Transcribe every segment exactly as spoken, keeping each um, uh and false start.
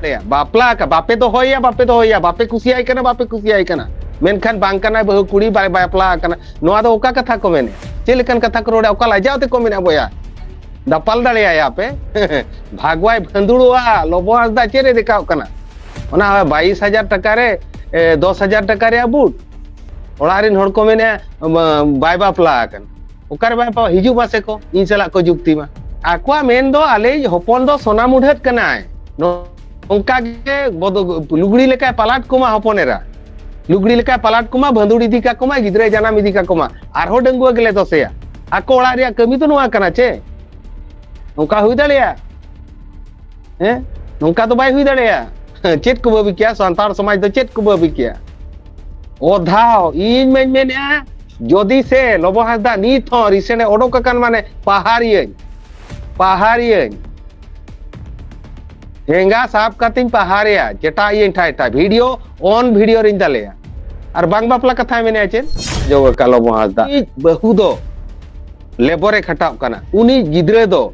ᱞᱟᱹᱭᱟ, ᱵᱟᱯᱞᱟ ᱟᱠᱟ, ᱵᱟᱯᱮ ᱫᱚᱦᱚᱭᱟ, ᱵᱟᱯᱮ ᱫᱚᱦᱚᱭᱟ, ᱵᱟᱯᱮ ᱠᱩᱥᱤᱭᱟᱭ ᱠᱟᱱᱟ, ᱵᱟᱯᱮ ᱠᱩᱥᱤᱭᱟᱭ ᱠᱟᱱᱟ, ᱢᱮᱱᱠᱷᱟᱱ ᱵᱟᱝ ᱠᱟᱱᱟᱭ ᱵᱟᱹᱦᱩ ᱠᱩᱲᱤ, ᱵᱟᱭ ᱵᱟᱯᱞᱟ ᱟᱠᱟᱱᱟ᱾ ᱱᱚᱣᱟ ᱫᱚ ᱚᱠᱟ ᱠᱟᱛᱷᱟ ᱠᱚ ᱢᱮᱱᱮᱫ? ᱪᱮᱫ ᱞᱮᱠᱟᱱ ᱠᱟᱛᱷᱟ ᱠᱚ ᱨᱚᱲᱟ? ᱚᱠᱟ ᱞᱟᱡᱟᱣ ᱛᱮᱠᱚ ᱢᱮᱱᱟ ᱵᱚᱭᱟ? ᱫᱟᱯᱟᱞ ᱫᱟᱲᱮᱭᱟᱭᱟ ᱯᱮ? ᱵᱷᱟᱜᱽᱣᱟᱭ ᱵᱷᱟᱹᱸᱫᱩᱲᱚᱜᱼᱟ᱾ ᱞᱚᱵᱚ ᱦᱟᱸᱥᱫᱟ ᱪᱮᱫ ᱮ ᱫᱮᱠᱷᱟᱣ ᱠᱟᱱᱟ? ᱚᱱᱟ ᱵᱟᱭᱤᱥ ᱦᱟᱡᱟᱨ ᱴᱟᱠᱟ ᱨᱮ, ᱮ, ᱫᱚᱥ ᱦᱟᱡᱟᱨ ᱴᱟᱠᱟ ᱨᱮᱭᱟᱜ ᱵᱩᱴ, ᱚᱲᱟᱜ ᱨᱮᱱ ᱦᱚᱲ ᱠᱚ ᱢᱮᱱᱮᱫᱼᱟ, ᱵᱟ-, ᱵᱟᱭ ᱵᱟᱯᱞᱟ ᱟᱠᱟᱱᱟ᱾ ᱚᱠᱟᱨᱮ ᱵᱟᱭ ᱵᱟᱯᱞᱟ? ᱦᱤᱡᱩᱜ ᱢᱟᱥᱮ ᱠᱚ, ᱤᱧ ᱥᱟᱞᱟᱜ ᱠᱚ ᱡᱩᱠᱛᱤ ᱢᱟ᱾ ᱟᱠᱚᱣᱟᱜ ᱢᱮᱱ ᱫᱚ, ᱟᱞᱮᱭᱤᱡ ᱦᱚᱯᱚᱱ ᱫᱚ ᱥᱚᱱᱟ ᱢᱩᱰᱷᱟᱹᱫ ᱠᱟᱱᱟᱭ, ᱱᱚᱝᱠᱟ ᱜᱮ ᱵᱚᱫᱚ-, ᱞᱩᱜᱽᱲᱤ ᱞᱮᱠᱟᱭ ᱯᱟᱞᱟᱴ ᱠᱚᱢᱟ ᱦᱚᱯᱚᱱ ᱮᱨᱟ, ᱞᱩᱜᱽᱲᱤ ᱞᱮᱠᱟᱭ ᱯᱟᱞᱟᱴ ᱠᱚᱢᱟ, ᱵᱷᱟᱹᱸᱫᱩᱲ ᱤᱫᱤ ᱠᱟᱠᱚ ᱢᱟ, ᱜᱤᱫᱽᱨᱟᱹᱭ ᱡᱟᱱᱟᱢ ᱤᱫᱤ ᱠᱟᱠᱚ ᱢᱟ, ᱟᱨᱦᱚᱸ ᱰᱟᱺᱜᱩᱣᱟᱹ ᱜᱮᱞᱮ ᱫᱚᱥᱮᱭᱟ᱾ ᱟᱠᱚ ᱚᱲᱟᱜ ᱨᱮᱭᱟᱜ ᱠᱟᱹᱢᱤ ᱫᱚ ᱱᱚᱣᱟ ᱠᱟᱱᱟ ᱪᱮ? ᱱᱚᱝᱠᱟ ᱦᱩᱭ ᱫᱟᱲᱮᱭᱟᱜᱼᱟ? ᱦᱮᱸ, ᱱᱚᱝᱠᱟ ᱫᱚ ᱵᱟᱭ ᱦᱩᱭ ᱫᱟᱲᱮᱭᱟᱜᱼᱟ᱾ ᱪᱮᱫ ᱠᱚ ᱵᱷᱟᱹᱵᱤ ᱠᱮᱭᱟ? ᱥᱟᱱᱛᱟᱲ ᱥᱚᱢᱟᱡᱽ ᱫᱚ ᱪᱮᱫ ᱠᱚ ᱵᱷᱟᱹᱵᱤ ᱠᱮᱭᱟ? ᱚᱫᱷᱟᱣ, ᱤᱧ ᱢᱟᱧ ᱢᱮᱱᱮᱫᱼᱟ, ᱡᱩᱫᱤ ᱥᱮ ᱞᱚᱵᱚ ᱦᱟᱸᱥᱫᱟ ᱱᱤᱛ ᱦᱚᱸ recent ᱮ ᱚᱰᱚᱠ ᱟᱠᱟᱱ, ᱢᱟᱱᱮ ᱯᱟᱦᱟᱨᱤᱭᱟᱹᱧ, ᱯᱟᱦᱟᱨᱤᱭᱟᱹᱧ, ᱴᱷᱮᱸᱜᱟ ᱥᱟᱵ ᱠᱟᱛᱮᱧ ᱯᱟᱦᱟᱨᱮᱭᱟ, ᱪᱮᱴᱟᱜ ᱤᱭᱟᱹᱧ ᱴᱷᱟᱭ ᱴᱷᱟᱭ, video on video ᱨᱤᱧ ᱫᱟᱞᱮᱭᱟ᱾ ᱟᱨ ᱵᱟᱝ ᱵᱟᱯᱞᱟ ᱠᱟᱛᱷᱟᱭ ᱢᱮᱱᱮᱫᱼᱟ ᱪᱮᱫ? ᱡᱚᱜᱚ ᱠᱟ ᱞᱚᱵᱚ ᱦᱟᱸᱥᱫᱟ, ᱤᱡ ᱵᱟᱹᱦᱩ ᱫᱚ ᱞᱮᱵᱚᱨᱮ ᱠᱷᱟᱴᱟᱣᱜ ᱠᱟᱱᱟ, ᱩᱱᱤ ᱜᱤᱫᱽᱨᱟᱹ ᱫᱚ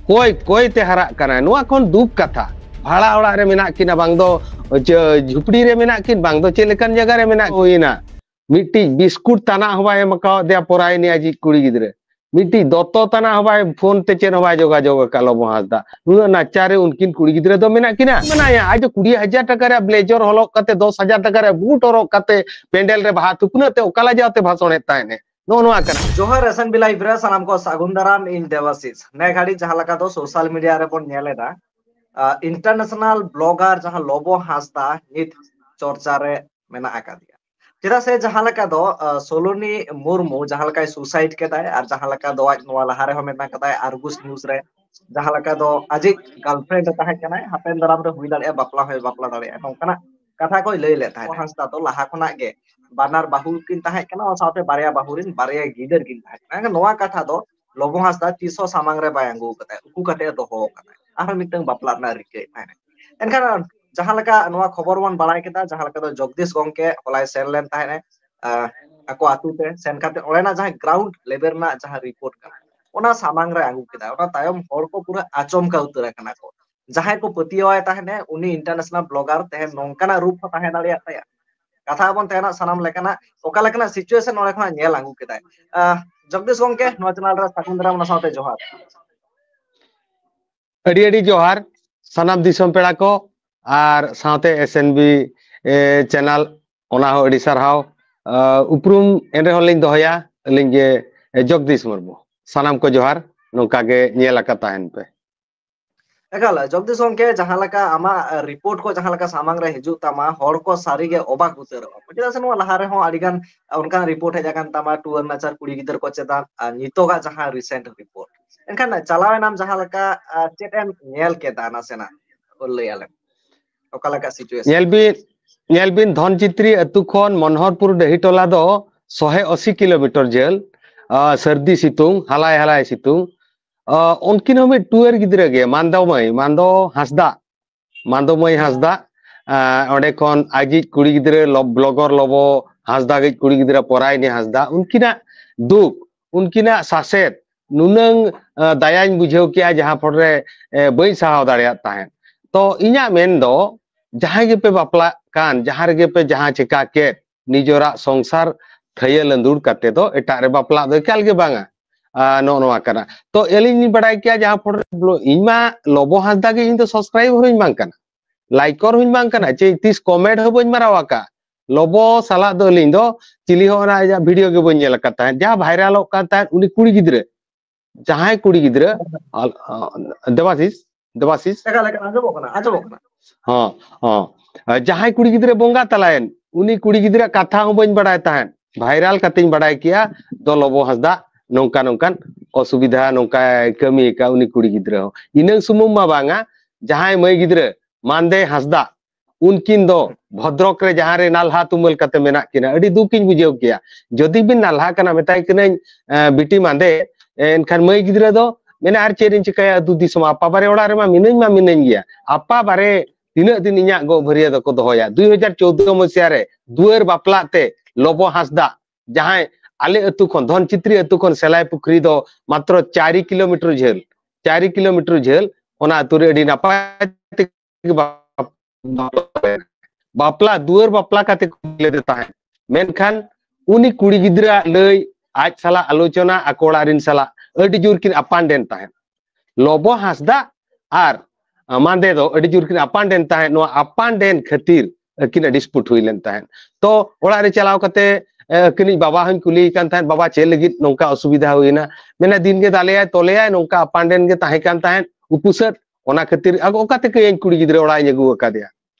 ᱠᱚᱭ, ᱠᱚᱭ ᱛᱮ ᱦᱟᱨᱟᱜ ᱠᱟᱱᱟᱭ᱾ ᱱᱚᱣᱟ ᱠᱷᱚᱱ ᱫᱩᱠ ᱠᱟᱛᱷᱟ, ᱵᱷᱟᱲᱟ ᱚᱲᱟᱜ ᱨᱮ ᱢᱮᱱᱟᱜ ᱠᱤᱱᱟ, ᱵᱟᱝ ᱫᱚ ᱡᱷᱩᱯᱲᱤ ᱨᱮ ᱢᱮᱱᱟᱜ ᱠᱤᱱ, ᱵᱟᱝ ᱫᱚ ᱪᱮᱫ ᱞᱮᱠᱟᱱ ᱡᱟᱭᱜᱟ ᱨᱮ ᱢᱮᱱᱟᱜ ᱦᱩᱭᱱᱟ᱾ ᱢᱤᱫᱴᱤᱡ ᱵᱤᱥᱠᱩᱴ ᱛᱟᱱᱟᱜ ᱦᱚᱸ ᱵᱟᱭ ᱮᱢ ᱟᱠᱟᱣᱟᱫᱮᱭᱟ ᱯᱚᱨᱟᱭᱱᱤ ᱟᱡᱤᱡ ᱠᱩᱲᱤ ᱜᱤᱫᱽᱨᱟᱹ᱾ ᱢᱤᱫᱴᱤᱡ ᱫᱚᱛᱚ ᱛᱟᱱᱟᱜ ᱦᱚᱸ ᱵᱟᱭ, ᱯᱷᱳᱱ ᱛᱮ ᱪᱮᱫ ᱦᱚᱸ ᱵᱟᱭ ᱡᱳᱜᱟᱡᱳᱜᱽ ᱟᱠᱟᱫ ᱞᱚᱵᱚ ᱦᱟᱸᱥᱫᱟ᱾ ᱱᱩᱱᱟᱹᱜ ᱱᱟᱪᱟᱨ ᱨᱮ ᱩᱱᱠᱤᱱ ᱠᱩᱲᱤ ᱜᱤᱫᱽᱨᱟᱹ ᱫᱚ ᱢᱮᱱᱟᱜ ᱠᱤᱱᱟ? ᱢᱮᱱᱟᱭᱟ, ᱟᱡ ᱫᱚ ᱠᱩᱲᱤ ᱦᱟᱡᱟᱨ ᱴᱟᱠᱟ ᱨᱮᱭᱟᱜ blazer ᱦᱚᱞᱚᱜ ᱠᱟᱛᱮ, ᱫᱚᱥ ᱦᱟᱡᱟᱨ ᱴᱟᱠᱟ ᱨᱮᱭᱟᱜ ᱵᱩᱴ ᱦᱚᱨᱚᱜ ᱠᱟᱛᱮ ᱯᱮᱱᱰᱮᱞ ᱨᱮ ᱵᱟᱦᱟ ᱛᱷᱩᱯᱱᱟᱹᱜ ᱛᱮ ᱚᱠᱟ ᱞᱟᱡᱟᱣ ᱛᱮ ᱵᱷᱟᱥᱚᱱᱮᱫ ᱛᱟᱦᱮᱱᱮ? ᱱᱚᱜᱼᱚ ᱱᱚᱣᱟ ᱠᱟᱱᱟ᱾ ᱡᱚᱦᱟᱨ S N B Live ᱨᱮ ᱥᱟᱱᱟᱢ ᱠᱚ ᱥᱟᱹᱜᱩᱱ ᱫᱟᱨᱟᱢ, ᱤᱧ ᱫᱮᱵᱟᱥᱤᱥ᱾ ᱱᱮ ᱜᱷᱟᱹᱲᱤᱡ ᱡᱟᱦᱟᱸ ᱞᱮᱠᱟ ᱫᱚ social media ᱨᱮᱵᱚᱱ ᱧᱮᱞ ᱮᱫᱟ, ᱟ, international blogger ᱡᱟᱦᱟᱸ ᱞᱚᱵᱚ ᱦᱟᱸᱥᱫᱟ ᱱᱤᱛ ᱪᱚᱨᱪᱟ ᱨᱮ ᱢᱮᱱᱟᱜ ᱟᱠᱟᱫᱮᱭᱟ᱾ ᱪᱮᱫᱟᱜ ᱥᱮ ᱡᱟᱦᱟᱸ ᱞᱮᱠᱟ ᱫᱚ, ᱟ, ᱥᱳᱞᱳᱱᱤ ᱢᱩᱨᱢᱩ ᱡᱟᱦᱟᱸ ᱞᱮᱠᱟᱭ suicide ᱠᱮᱫᱟᱭ, ᱟᱨ ᱡᱟᱦᱟᱸ ᱞᱮᱠᱟ ᱫᱚ ᱟᱡ ᱱᱚᱣᱟ ᱞᱟᱦᱟ ᱨᱮᱦᱚᱸ ᱢᱮᱱ ᱠᱟᱫᱟᱭ Argus News ᱨᱮ, ᱡᱟᱦᱟᱸ ᱞᱮᱠᱟ ᱫᱚ ᱟᱡᱤᱡ girlfriend ᱮ ᱛᱟᱦᱮᱸ ᱠᱟᱱᱟᱭ, ᱦᱟᱯᱮᱱ ᱫᱟᱨᱟᱢ ᱨᱮ ᱦᱩᱭ ᱫᱟᱲᱮᱭᱟᱜᱼᱟ, ᱵᱟᱯᱞᱟ ᱦᱚᱸᱭ ᱵᱟᱯᱞᱟ ᱫᱟᱲᱮᱭᱟᱜᱼᱟ, ᱱᱚᱝᱠᱟᱱᱟᱜ ᱠᱟᱛᱷᱟ ᱠᱚᱭ ᱞᱟᱹᱭ ᱞᱮᱫ ᱛᱟᱦᱮᱸᱫ᱾ ᱦᱟᱸᱥᱫᱟ ᱫᱚ ᱞᱟᱦᱟ ᱠᱷᱚᱱᱟᱜ ᱜᱮ ᱵᱟᱱᱟᱨ ᱵᱟᱹᱦᱩ ᱠᱤᱱ ᱛᱟᱦᱮᱸ ᱠᱟᱱᱟ, ᱚᱱᱟ ᱥᱟᱶᱛᱮ ᱵᱟᱨᱭᱟ ᱵᱟᱹᱦᱩ ᱨᱤᱱ ᱵᱟᱨᱭᱟ ᱜᱤᱫᱟᱹᱨ ᱠᱤᱱ ᱛᱟᱦᱮᱸ ᱠᱟᱱᱟ᱾ ᱱᱚᱣᱟ ᱠᱟᱛᱷᱟ ᱫᱚ ᱞᱚᱵᱚ ᱦᱟᱸᱥᱫᱟ ᱛᱤᱥ ᱦᱚᱸ ᱥᱟᱢᱟᱝ ᱨᱮ ᱵᱟᱭ ᱟᱹᱜᱩ ᱠᱟᱫᱟ, ᱩᱠᱩ ᱠᱟᱛᱮ ᱮ ᱫᱚᱦᱚ ᱟᱠᱟᱫᱟ᱾ ᱟᱨᱦᱚᱸ ᱢᱤᱫᱴᱟᱝ ᱵᱟᱯᱞᱟ ᱨᱮᱱᱟᱜ ᱨᱤᱠᱟᱹᱭᱮᱫ ᱛᱟᱦᱮᱸᱫ᱾ ᱮᱱᱠᱷᱟᱱ ᱡᱟᱦᱟᱸ ᱞᱮᱠᱟ ᱱᱚᱣᱟ ᱠᱷᱚᱵᱚᱨ ᱵᱚᱱ ᱵᱟᱲᱟᱭ ᱠᱮᱫᱟ, ᱡᱟᱦᱟᱸ ᱞᱮᱠᱟ ᱫᱚ ᱡᱚᱜᱽᱫᱤᱥ ᱜᱚᱢᱠᱮ ᱦᱚᱞᱟᱭ ᱥᱮᱱ ᱞᱮᱱ ᱛᱟᱦᱮᱸᱫ, ᱟᱸ, ᱟᱠᱚ ᱟᱛᱩ ᱛᱮ ᱥᱮᱱ ᱠᱟᱛᱮ ᱚᱸᱰᱮᱱᱟᱜ ᱡᱟᱦᱟᱸ ground level ᱨᱮᱱᱟᱜ ᱡᱟᱦᱟᱸ report ᱠᱟᱱᱟ, ᱚᱱᱟ ᱥᱟᱢᱟᱝ ᱨᱮ ᱟᱹᱜᱩ ᱠᱮᱫᱟ᱾ ᱚᱱᱟ ᱛᱟᱭᱚᱢ ᱦᱚᱲ ᱠᱚ ᱯᱩᱨᱟᱹ ᱟᱪᱚᱢᱠᱟ ᱩᱛᱟᱹᱨ ᱟᱠᱟᱱᱟ ᱠᱚ᱾ ᱡᱟᱦᱟᱸᱭ ᱠᱚ ᱯᱟᱹᱛᱭᱟᱹᱣᱟᱭ ᱛᱟᱦᱮᱱᱮ, ᱩᱱᱤ international blogger ᱛᱮᱦᱮᱧ ᱱᱚᱝᱠᱟᱱᱟᱜ ᱨᱩᱯ ᱦᱚᱸ ᱛᱟᱦᱮᱸ ᱫᱟᱲᱮᱭᱟᱜ ᱛᱟᱭᱟ᱾ ᱠᱟᱛᱷᱟ ᱵᱚᱱ ᱛᱟᱦᱮᱱᱟ ᱥᱟᱱᱟᱢ ᱞᱮᱠᱟᱱᱟᱜ ᱚᱠᱟ ᱞᱮᱠᱟᱱᱟᱜ situation ᱱᱚᱰᱮ ᱠᱷᱚᱱᱟᱜ ᱧᱮᱞ ᱟᱹᱜᱩ ᱠᱮᱫᱟᱭ᱾ ᱟᱦ, ᱡᱚᱜᱽᱫᱤᱥ ᱜᱚᱝᱠᱮ, ᱱᱚᱣᱟ channel ᱨᱮ ᱥᱟᱹᱜᱩᱱ ᱫᱟᱨᱟᱢ, ᱚᱱᱟ ᱥᱟᱶᱛᱮ ᱡᱚᱦᱟᱨ᱾ ᱟᱹᱰᱤ ᱟᱹᱰᱤ ᱡᱚᱦᱟᱨ ᱥᱟᱱᱟᱢ ᱫᱤᱥᱚᱢ ᱯᱮᱲᱟ ᱠᱚ ᱟᱨ ᱥᱟᱶᱛᱮ S N B, ᱮ, channel, ᱚᱱᱟ ᱦᱚᱸ ᱟᱹᱰᱤ ᱥᱟᱨᱦᱟᱣ᱾ ᱟ, ᱩᱯᱨᱩᱢ ᱮᱱ ᱨᱮᱦᱚᱸ ᱞᱤᱧ ᱫᱚᱦᱚᱭᱟ, ᱟᱹᱞᱤᱧ ᱜᱮ, ᱮ, ᱡᱚᱜᱽᱫᱤᱥ ᱢᱩᱨᱢᱩ᱾ ᱥᱟᱱᱟᱢ ᱠᱚ ᱡᱚᱦᱟᱨ, ᱱᱚᱝᱠᱟ ᱜᱮ ᱧᱮᱞ ᱟᱠᱟ ᱛᱟᱦᱮᱱ ᱯᱮ᱾ ᱮᱠᱟᱞ, ᱡᱚᱜᱽᱫᱤᱥ ᱜᱚᱝᱠᱮ, ᱡᱟᱦᱟᱸ ᱞᱮᱠᱟ ᱟᱢᱟᱜ, ᱟ, report ᱠᱚ ᱡᱟᱦᱟᱸ ᱞᱮᱠᱟ ᱥᱟᱢᱟᱝ ᱨᱮ ᱦᱤᱡᱩᱜ ᱛᱟᱢᱟ, ᱦᱚᱲ ᱠᱚ ᱥᱟᱹᱨᱤ ᱜᱮ ᱚᱵᱟᱠ ᱩᱛᱟᱹᱨᱚᱜᱼᱟ᱾ ᱪᱮᱫᱟᱜ ᱥᱮ ᱱᱚᱣᱟ ᱞᱟᱦᱟ ᱨᱮᱦᱚᱸ ᱟᱹᱰᱤ ᱜᱟᱱ ᱚᱱᱠᱟᱱ report ᱦᱮᱡ ᱟᱠᱟᱱ ᱛᱟᱢᱟ, ᱴᱩᱣᱟᱹᱨ ᱱᱟᱪᱟᱨ ᱠᱩᱲᱤ ᱜᱤᱫᱟᱹᱨ ᱠᱚ ᱪᱮᱛᱟᱱ, ᱟ, ᱱᱤᱛᱚᱜᱟᱜ ᱡᱟᱦᱟᱸ recent report᱾ ᱮᱱᱠᱷᱟᱱ ᱪᱟᱞᱟᱣ ᱮᱱᱟᱢ ᱡᱟᱦᱟᱸ ᱞᱮᱠᱟ, ᱟ, ᱪᱮᱫ ᱮᱢ ᱧᱮᱞ ᱠᱮᱫᱟ, ᱱᱟᱥᱮᱱᱟᱜ ᱞᱟᱹᱭ ᱟᱞᱮᱢ, ᱚᱠᱟ ᱞᱮᱠᱟ situation? ᱧᱮᱞ ᱵᱤᱱ, ᱧᱮᱞ ᱵᱤᱱ, ᱫᱷᱚᱱᱪᱤᱛᱨᱤ ᱟᱹᱛᱩ ᱠᱷᱚᱱ ᱢᱚᱱᱦᱚᱨᱯᱩᱨ ᱰᱟᱹᱦᱤ ᱴᱚᱞᱟ ᱫᱚ ᱥᱚᱦᱮ ᱟᱥᱤ ᱠᱤᱞᱳᱢᱤᱴᱟᱨ ᱡᱷᱟᱹᱞ, ᱟ, ᱥᱟᱹᱨᱫᱤ ᱥᱤᱛᱩᱝ, ᱦᱟᱞᱟᱭ ᱦᱟᱞᱟᱭ ᱥᱤᱛᱩᱝ᱾ ᱟ, ᱩᱱᱠᱤᱱ ᱦᱚᱸ ᱢᱤᱫ ᱴᱩᱣᱟᱹᱨ ᱜᱤᱫᱽᱨᱟᱹ ᱜᱮ, ᱢᱟᱱᱫᱚ ᱢᱟᱹᱭ, ᱢᱟᱱᱫᱚ ᱦᱟᱸᱥᱫᱟ, ᱢᱟᱱᱫᱚ ᱢᱟᱹᱭ ᱦᱟᱸᱥᱫᱟ᱾ ᱟ, ᱚᱸᱰᱮ ᱠᱷᱚᱱ ᱟᱡᱤᱡ ᱠᱩᱲᱤ ᱜᱤᱫᱽᱨᱟᱹ ᱞᱚ-, blogger ᱞᱚᱵᱚ ᱦᱟᱸᱥᱫᱟ ᱜᱮᱡ ᱠᱩᱲᱤ ᱜᱤᱫᱽᱨᱟᱹ ᱯᱚᱨᱟᱭᱱᱤ ᱦᱟᱸᱥᱫᱟ, ᱩᱱᱠᱤᱱᱟᱜ ᱫᱩᱠ, ᱩᱱᱠᱤᱱᱟᱜ ᱥᱟᱥᱮᱛ, ᱱᱩᱱᱟᱹᱝ, ᱟ, ᱫᱟᱭᱟᱧ ᱵᱩᱡᱷᱟᱹᱣ ᱠᱮᱜᱼᱟ, ᱡᱟᱦᱟᱸ ᱯᱚᱨᱮ, ᱮ, ᱵᱟᱹᱧ ᱥᱟᱦᱟᱣ ᱫᱟᱲᱮᱭᱟᱜ ᱛᱟᱦᱮᱸᱫ᱾ ᱛᱚ, ᱤᱧᱟᱹᱜ ᱢᱮᱱ ᱫᱚ, ᱡᱟᱦᱟᱸᱭ ᱜᱮᱯᱮ ᱵᱟᱯᱞᱟᱜ ᱠᱟᱱ, ᱡᱟᱦᱟᱸ ᱨᱮᱜᱮ ᱯᱮ ᱡᱟᱦᱟᱸ ᱪᱮᱠᱟ ᱠᱮᱫ, ᱱᱤᱡᱚᱨᱟᱜ ᱥᱚᱝᱥᱟᱨ ᱛᱷᱟᱹᱭᱟᱹ ᱞᱟᱹᱸᱫᱩᱲ ᱠᱟᱛᱮ ᱫᱚ ᱮᱴᱟᱜ ᱨᱮ ᱵᱟᱯᱞᱟᱜ ᱫᱚ ᱮᱠᱟᱞ ᱜᱮ ᱵᱟᱝᱟ᱾ ᱟ, ᱱᱚᱜᱼᱚ ᱱᱚᱣᱟ ᱠᱟᱱᱟ᱾ ᱛᱚ, ᱟᱹᱞᱤᱧ ᱞᱤᱧ ᱵᱟᱲᱟᱭ ᱠᱮᱭᱟ, ᱡᱟᱦᱟᱸ ᱯᱚᱨᱮ ᱵᱞᱚ-, ᱤᱧ ᱢᱟ ᱞᱚᱵᱚ ᱦᱟᱸᱥᱫᱟ ᱜᱮ ᱤᱧ ᱫᱚ subscriber ᱦᱚᱸᱧ ᱵᱟᱝ ᱠᱟᱱᱟ, liker ᱦᱚᱸᱧ ᱵᱟᱝ ᱠᱟᱱᱟ, ᱪᱮ ᱛᱤᱥ comment ᱦᱚᱸ ᱵᱟᱹᱧ ᱢᱟᱨᱟᱣ ᱟᱠᱟᱫ᱾ ᱞᱚᱵᱚ ᱥᱟᱞᱟᱜ ᱫᱚ ᱟᱹᱞᱤᱧ ᱫᱚ ᱪᱤᱞᱤ ᱦᱚᱸ ᱚᱱᱟ ᱟᱡᱟᱜ video ᱜᱮ ᱵᱟᱹᱧ ᱧᱮᱞ ᱟᱠᱟᱫ ᱛᱟᱦᱮᱸᱫ᱾ ᱡᱟᱦᱟᱸ viralᱚᱜ ᱠᱟᱱ ᱛᱟᱦᱮᱸᱫ, ᱩᱱᱤ ᱠᱩᱲᱤ ᱜᱤᱫᱽᱨᱟᱹ, ᱡᱟᱦᱟᱸᱭ ᱠᱩᱲᱤ ᱜᱤᱫᱽᱨᱟᱹ, ᱟᱞ-, ᱟ, ᱫᱮᱵᱟᱥᱤᱥ, ᱫᱮᱵᱟᱥᱤᱥ? ᱮᱠᱟᱞ, ᱮᱠᱟᱞ, ᱟᱸᱡᱚᱢᱚᱜ ᱠᱟᱱᱟ, ᱟᱸᱡᱚᱢᱚᱜ ᱠᱟᱱᱟ᱾ ᱦᱚᱸ, ᱦᱚᱸ᱾ ᱟ, ᱡᱟᱦᱟᱸᱭ ᱠᱩᱲᱤ ᱜᱤᱫᱽᱨᱟᱹ ᱵᱚᱸᱜᱟ ᱛᱟᱞᱟᱭᱮᱱ, ᱩᱱᱤ ᱠᱩᱲᱤ ᱜᱤᱫᱽᱨᱟᱹ ᱠᱟᱛᱷᱟ ᱦᱚᱸ ᱵᱟᱹᱧ ᱵᱟᱲᱟᱭ ᱛᱟᱦᱮᱸᱫ᱾ Viral ᱠᱟᱛᱮᱧ ᱵᱟᱲᱟᱭ ᱠᱮᱜᱼᱟ, ᱫᱚ ᱞᱚᱵᱚ ᱦᱟᱸᱥᱫᱟ ᱱᱚᱝᱠᱟ ᱱᱚᱝᱠᱟᱱ ᱚᱥᱩᱵᱤᱫᱷᱟ, ᱱᱚᱝᱠᱟᱭ ᱠᱟᱹᱢᱤ ᱟᱠᱟᱫ ᱩᱱᱤ ᱠᱩᱲᱤ ᱜᱤᱫᱽᱨᱟᱹ ᱦᱚᱸ᱾ ᱤᱱᱟᱹ ᱥᱩᱢᱩᱝ ᱢᱟ ᱵᱟᱝᱟ, ᱡᱟᱦᱟᱸᱭ ᱢᱟᱹᱭ ᱜᱤᱫᱽᱨᱟᱹ ᱢᱟᱱᱫᱮ ᱦᱟᱸᱥᱫᱟ, ᱩᱱᱠᱤᱱ ᱫᱚ ᱵᱷᱚᱫᱨᱚᱠ ᱨᱮ ᱡᱟᱦᱟᱸ ᱨᱮ ᱱᱟᱞᱦᱟ ᱛᱩᱢᱟᱹᱞ ᱠᱟᱛᱮ ᱢᱮᱱᱟᱜ ᱠᱤᱱᱟ, ᱟᱹᱰᱤ ᱫᱩᱠ ᱤᱧ ᱵᱩᱡᱷᱟᱹᱣ ᱠᱮᱭᱟ᱾ ᱡᱩᱫᱤ ᱵᱤᱱ ᱱᱟᱞᱦᱟ ᱠᱟᱱᱟ, ᱢᱮᱛᱟᱭ ᱠᱟᱹᱱᱟᱹᱧ, ᱮ, "ᱵᱤᱴᱤ ᱢᱟᱱᱫᱮ", ᱮ, ᱮᱱᱠᱷᱟᱱ ᱢᱟᱹᱭ ᱜᱤᱫᱽᱨᱟᱹ ᱫᱚ ᱢᱮᱱᱟ, "ᱟᱨ ᱪᱮᱫ ᱤᱧ ᱪᱤᱠᱟᱹᱭᱟ, ᱟᱹᱛᱩ ᱫᱤᱥᱚᱢ ᱟᱯᱟ ᱵᱟᱨᱮ ᱚᱲᱟᱜ ᱨᱮᱢᱟ ᱢᱤᱱᱟᱹᱧ ᱢᱟ ᱢᱤᱱᱟᱹᱧ ᱜᱮᱭᱟ, ᱟᱯᱟ ᱵᱟᱨᱮ ᱛᱤᱱᱟᱹᱜ ᱫᱤᱱ ᱤᱧᱟᱜ ᱜᱚ ᱵᱷᱟᱹᱨᱭᱟᱹ ᱫᱚᱠᱚ ᱫᱚᱦᱚᱭᱟ?" ᱫᱩᱭ ᱦᱟᱡᱟᱨ ᱪᱳᱣᱫᱚ ᱢᱟᱹᱥᱤᱭᱟ ᱨᱮ ᱫᱩᱣᱟᱹᱨ ᱵᱟᱯᱞᱟ ᱛᱮ ᱞᱚᱵᱚ ᱦᱟᱸᱥᱫᱟ, ᱡᱟᱦᱟᱸᱭ ᱟᱞᱮ ᱟᱹᱛᱩ ᱠᱷᱚᱱ, ᱫᱷᱚᱱᱪᱤᱛᱨᱤ ᱟᱹᱛᱩ ᱠᱷᱚᱱ ᱥᱮᱞᱟᱭ ᱯᱩᱠᱷᱨᱤ ᱫᱚ ᱢᱟᱛᱨᱚ ᱪᱟᱨᱤ ᱠᱤᱞᱳᱢᱤᱴᱟᱨ ᱡᱷᱟᱹᱞ, ᱪᱟᱨᱤ ᱠᱤᱞᱳᱢᱤᱴᱟᱨ ᱡᱷᱟᱹᱞ, ᱚᱱᱟ ᱟᱹᱛᱩ ᱨᱮ ᱟᱹᱰᱤ ᱱᱟᱯᱟᱭ ᱛᱮᱜᱮ ᱵᱟᱯ-, ᱵᱟᱯᱞᱟ ᱫᱩᱣᱟᱹᱨ ᱵᱟᱯᱞᱟ ᱠᱟᱛᱮ ᱠᱚ ᱞᱮᱫᱮ ᱛᱟᱦᱮᱸᱫ᱾ ᱢᱮᱱᱠᱷᱟᱱ ᱩᱱᱤ ᱠᱩᱲᱤ ᱜᱤᱫᱽᱨᱟᱹ ᱞᱟᱹᱭ ᱟᱡ ᱥᱟᱞᱟᱜ ᱟᱞᱳᱪᱚᱱᱟ ᱟᱠᱚ ᱚᱲᱟᱜ ᱨᱤᱱ ᱥᱟᱞᱟᱜ ᱟᱹᱰᱤ ᱡᱳᱨ ᱠᱤᱱ ᱟᱯᱟᱱᱰᱮᱱ ᱛᱟᱦᱮᱸᱫ᱾ ᱞᱚᱵᱚ ᱦᱟᱸᱥᱫᱟ ᱟᱨ ᱢᱟᱱᱫᱮ ᱫᱚ ᱟᱹᱰᱤ ᱡᱳᱨ ᱠᱤᱱ ᱟᱯᱟᱱᱰᱮᱱ ᱛᱟᱦᱮᱸᱫ᱾ ᱱᱚᱣᱟ ᱟᱯᱟᱱᱰᱮᱱ ᱠᱷᱟᱹᱛᱤᱨ ᱟᱹᱠᱤᱱᱟᱜ dispute ᱦᱩᱭ ᱞᱮᱱ ᱛᱟᱦᱮᱸᱫ᱾ ᱛᱚ ᱚᱲᱟᱜ ᱨᱮ ᱪᱟᱞᱟᱣ ᱠᱟᱛᱮ, ᱮ, ᱟᱹᱠᱤᱱᱤᱡ ᱵᱟᱵᱟ ᱦᱚᱧ ᱠᱩᱞᱤᱭᱮ ᱠᱟᱱ ᱛᱟᱦᱮᱸᱫ, "ᱵᱟᱵᱟ, ᱪᱮᱫ ᱞᱟᱹᱜᱤᱫ ᱱᱚᱝᱠᱟ ᱚᱥᱩᱵᱤᱫᱷᱟ ᱦᱩᱭᱮᱱᱟ?" ᱢᱮᱱᱟ, "ᱫᱤᱱ ᱜᱮ ᱫᱟᱞᱮᱭᱟᱭ ᱛᱚᱞᱮᱭᱟᱭ, ᱱᱚᱝᱠᱟ ᱟᱯᱟᱱᱰᱮᱱ ᱜᱮ ᱛᱟᱦᱮᱸ ᱠᱟᱱ ᱛᱟᱦᱮᱸᱫ ᱩᱯᱩᱥᱟᱹᱫ, ᱚᱱᱟ ᱠᱷᱟᱹᱛᱤᱨ ᱟᱫᱚ ᱚᱠᱟ ᱛᱮ ᱠᱟᱹᱭᱟᱹᱧ ᱠᱩᱲᱤ ᱜᱤᱫᱽᱨᱟᱹ ᱚᱲᱟᱜ ᱤᱧ ᱟᱹᱜᱩ ᱟᱠᱟᱫᱮᱭᱟ?"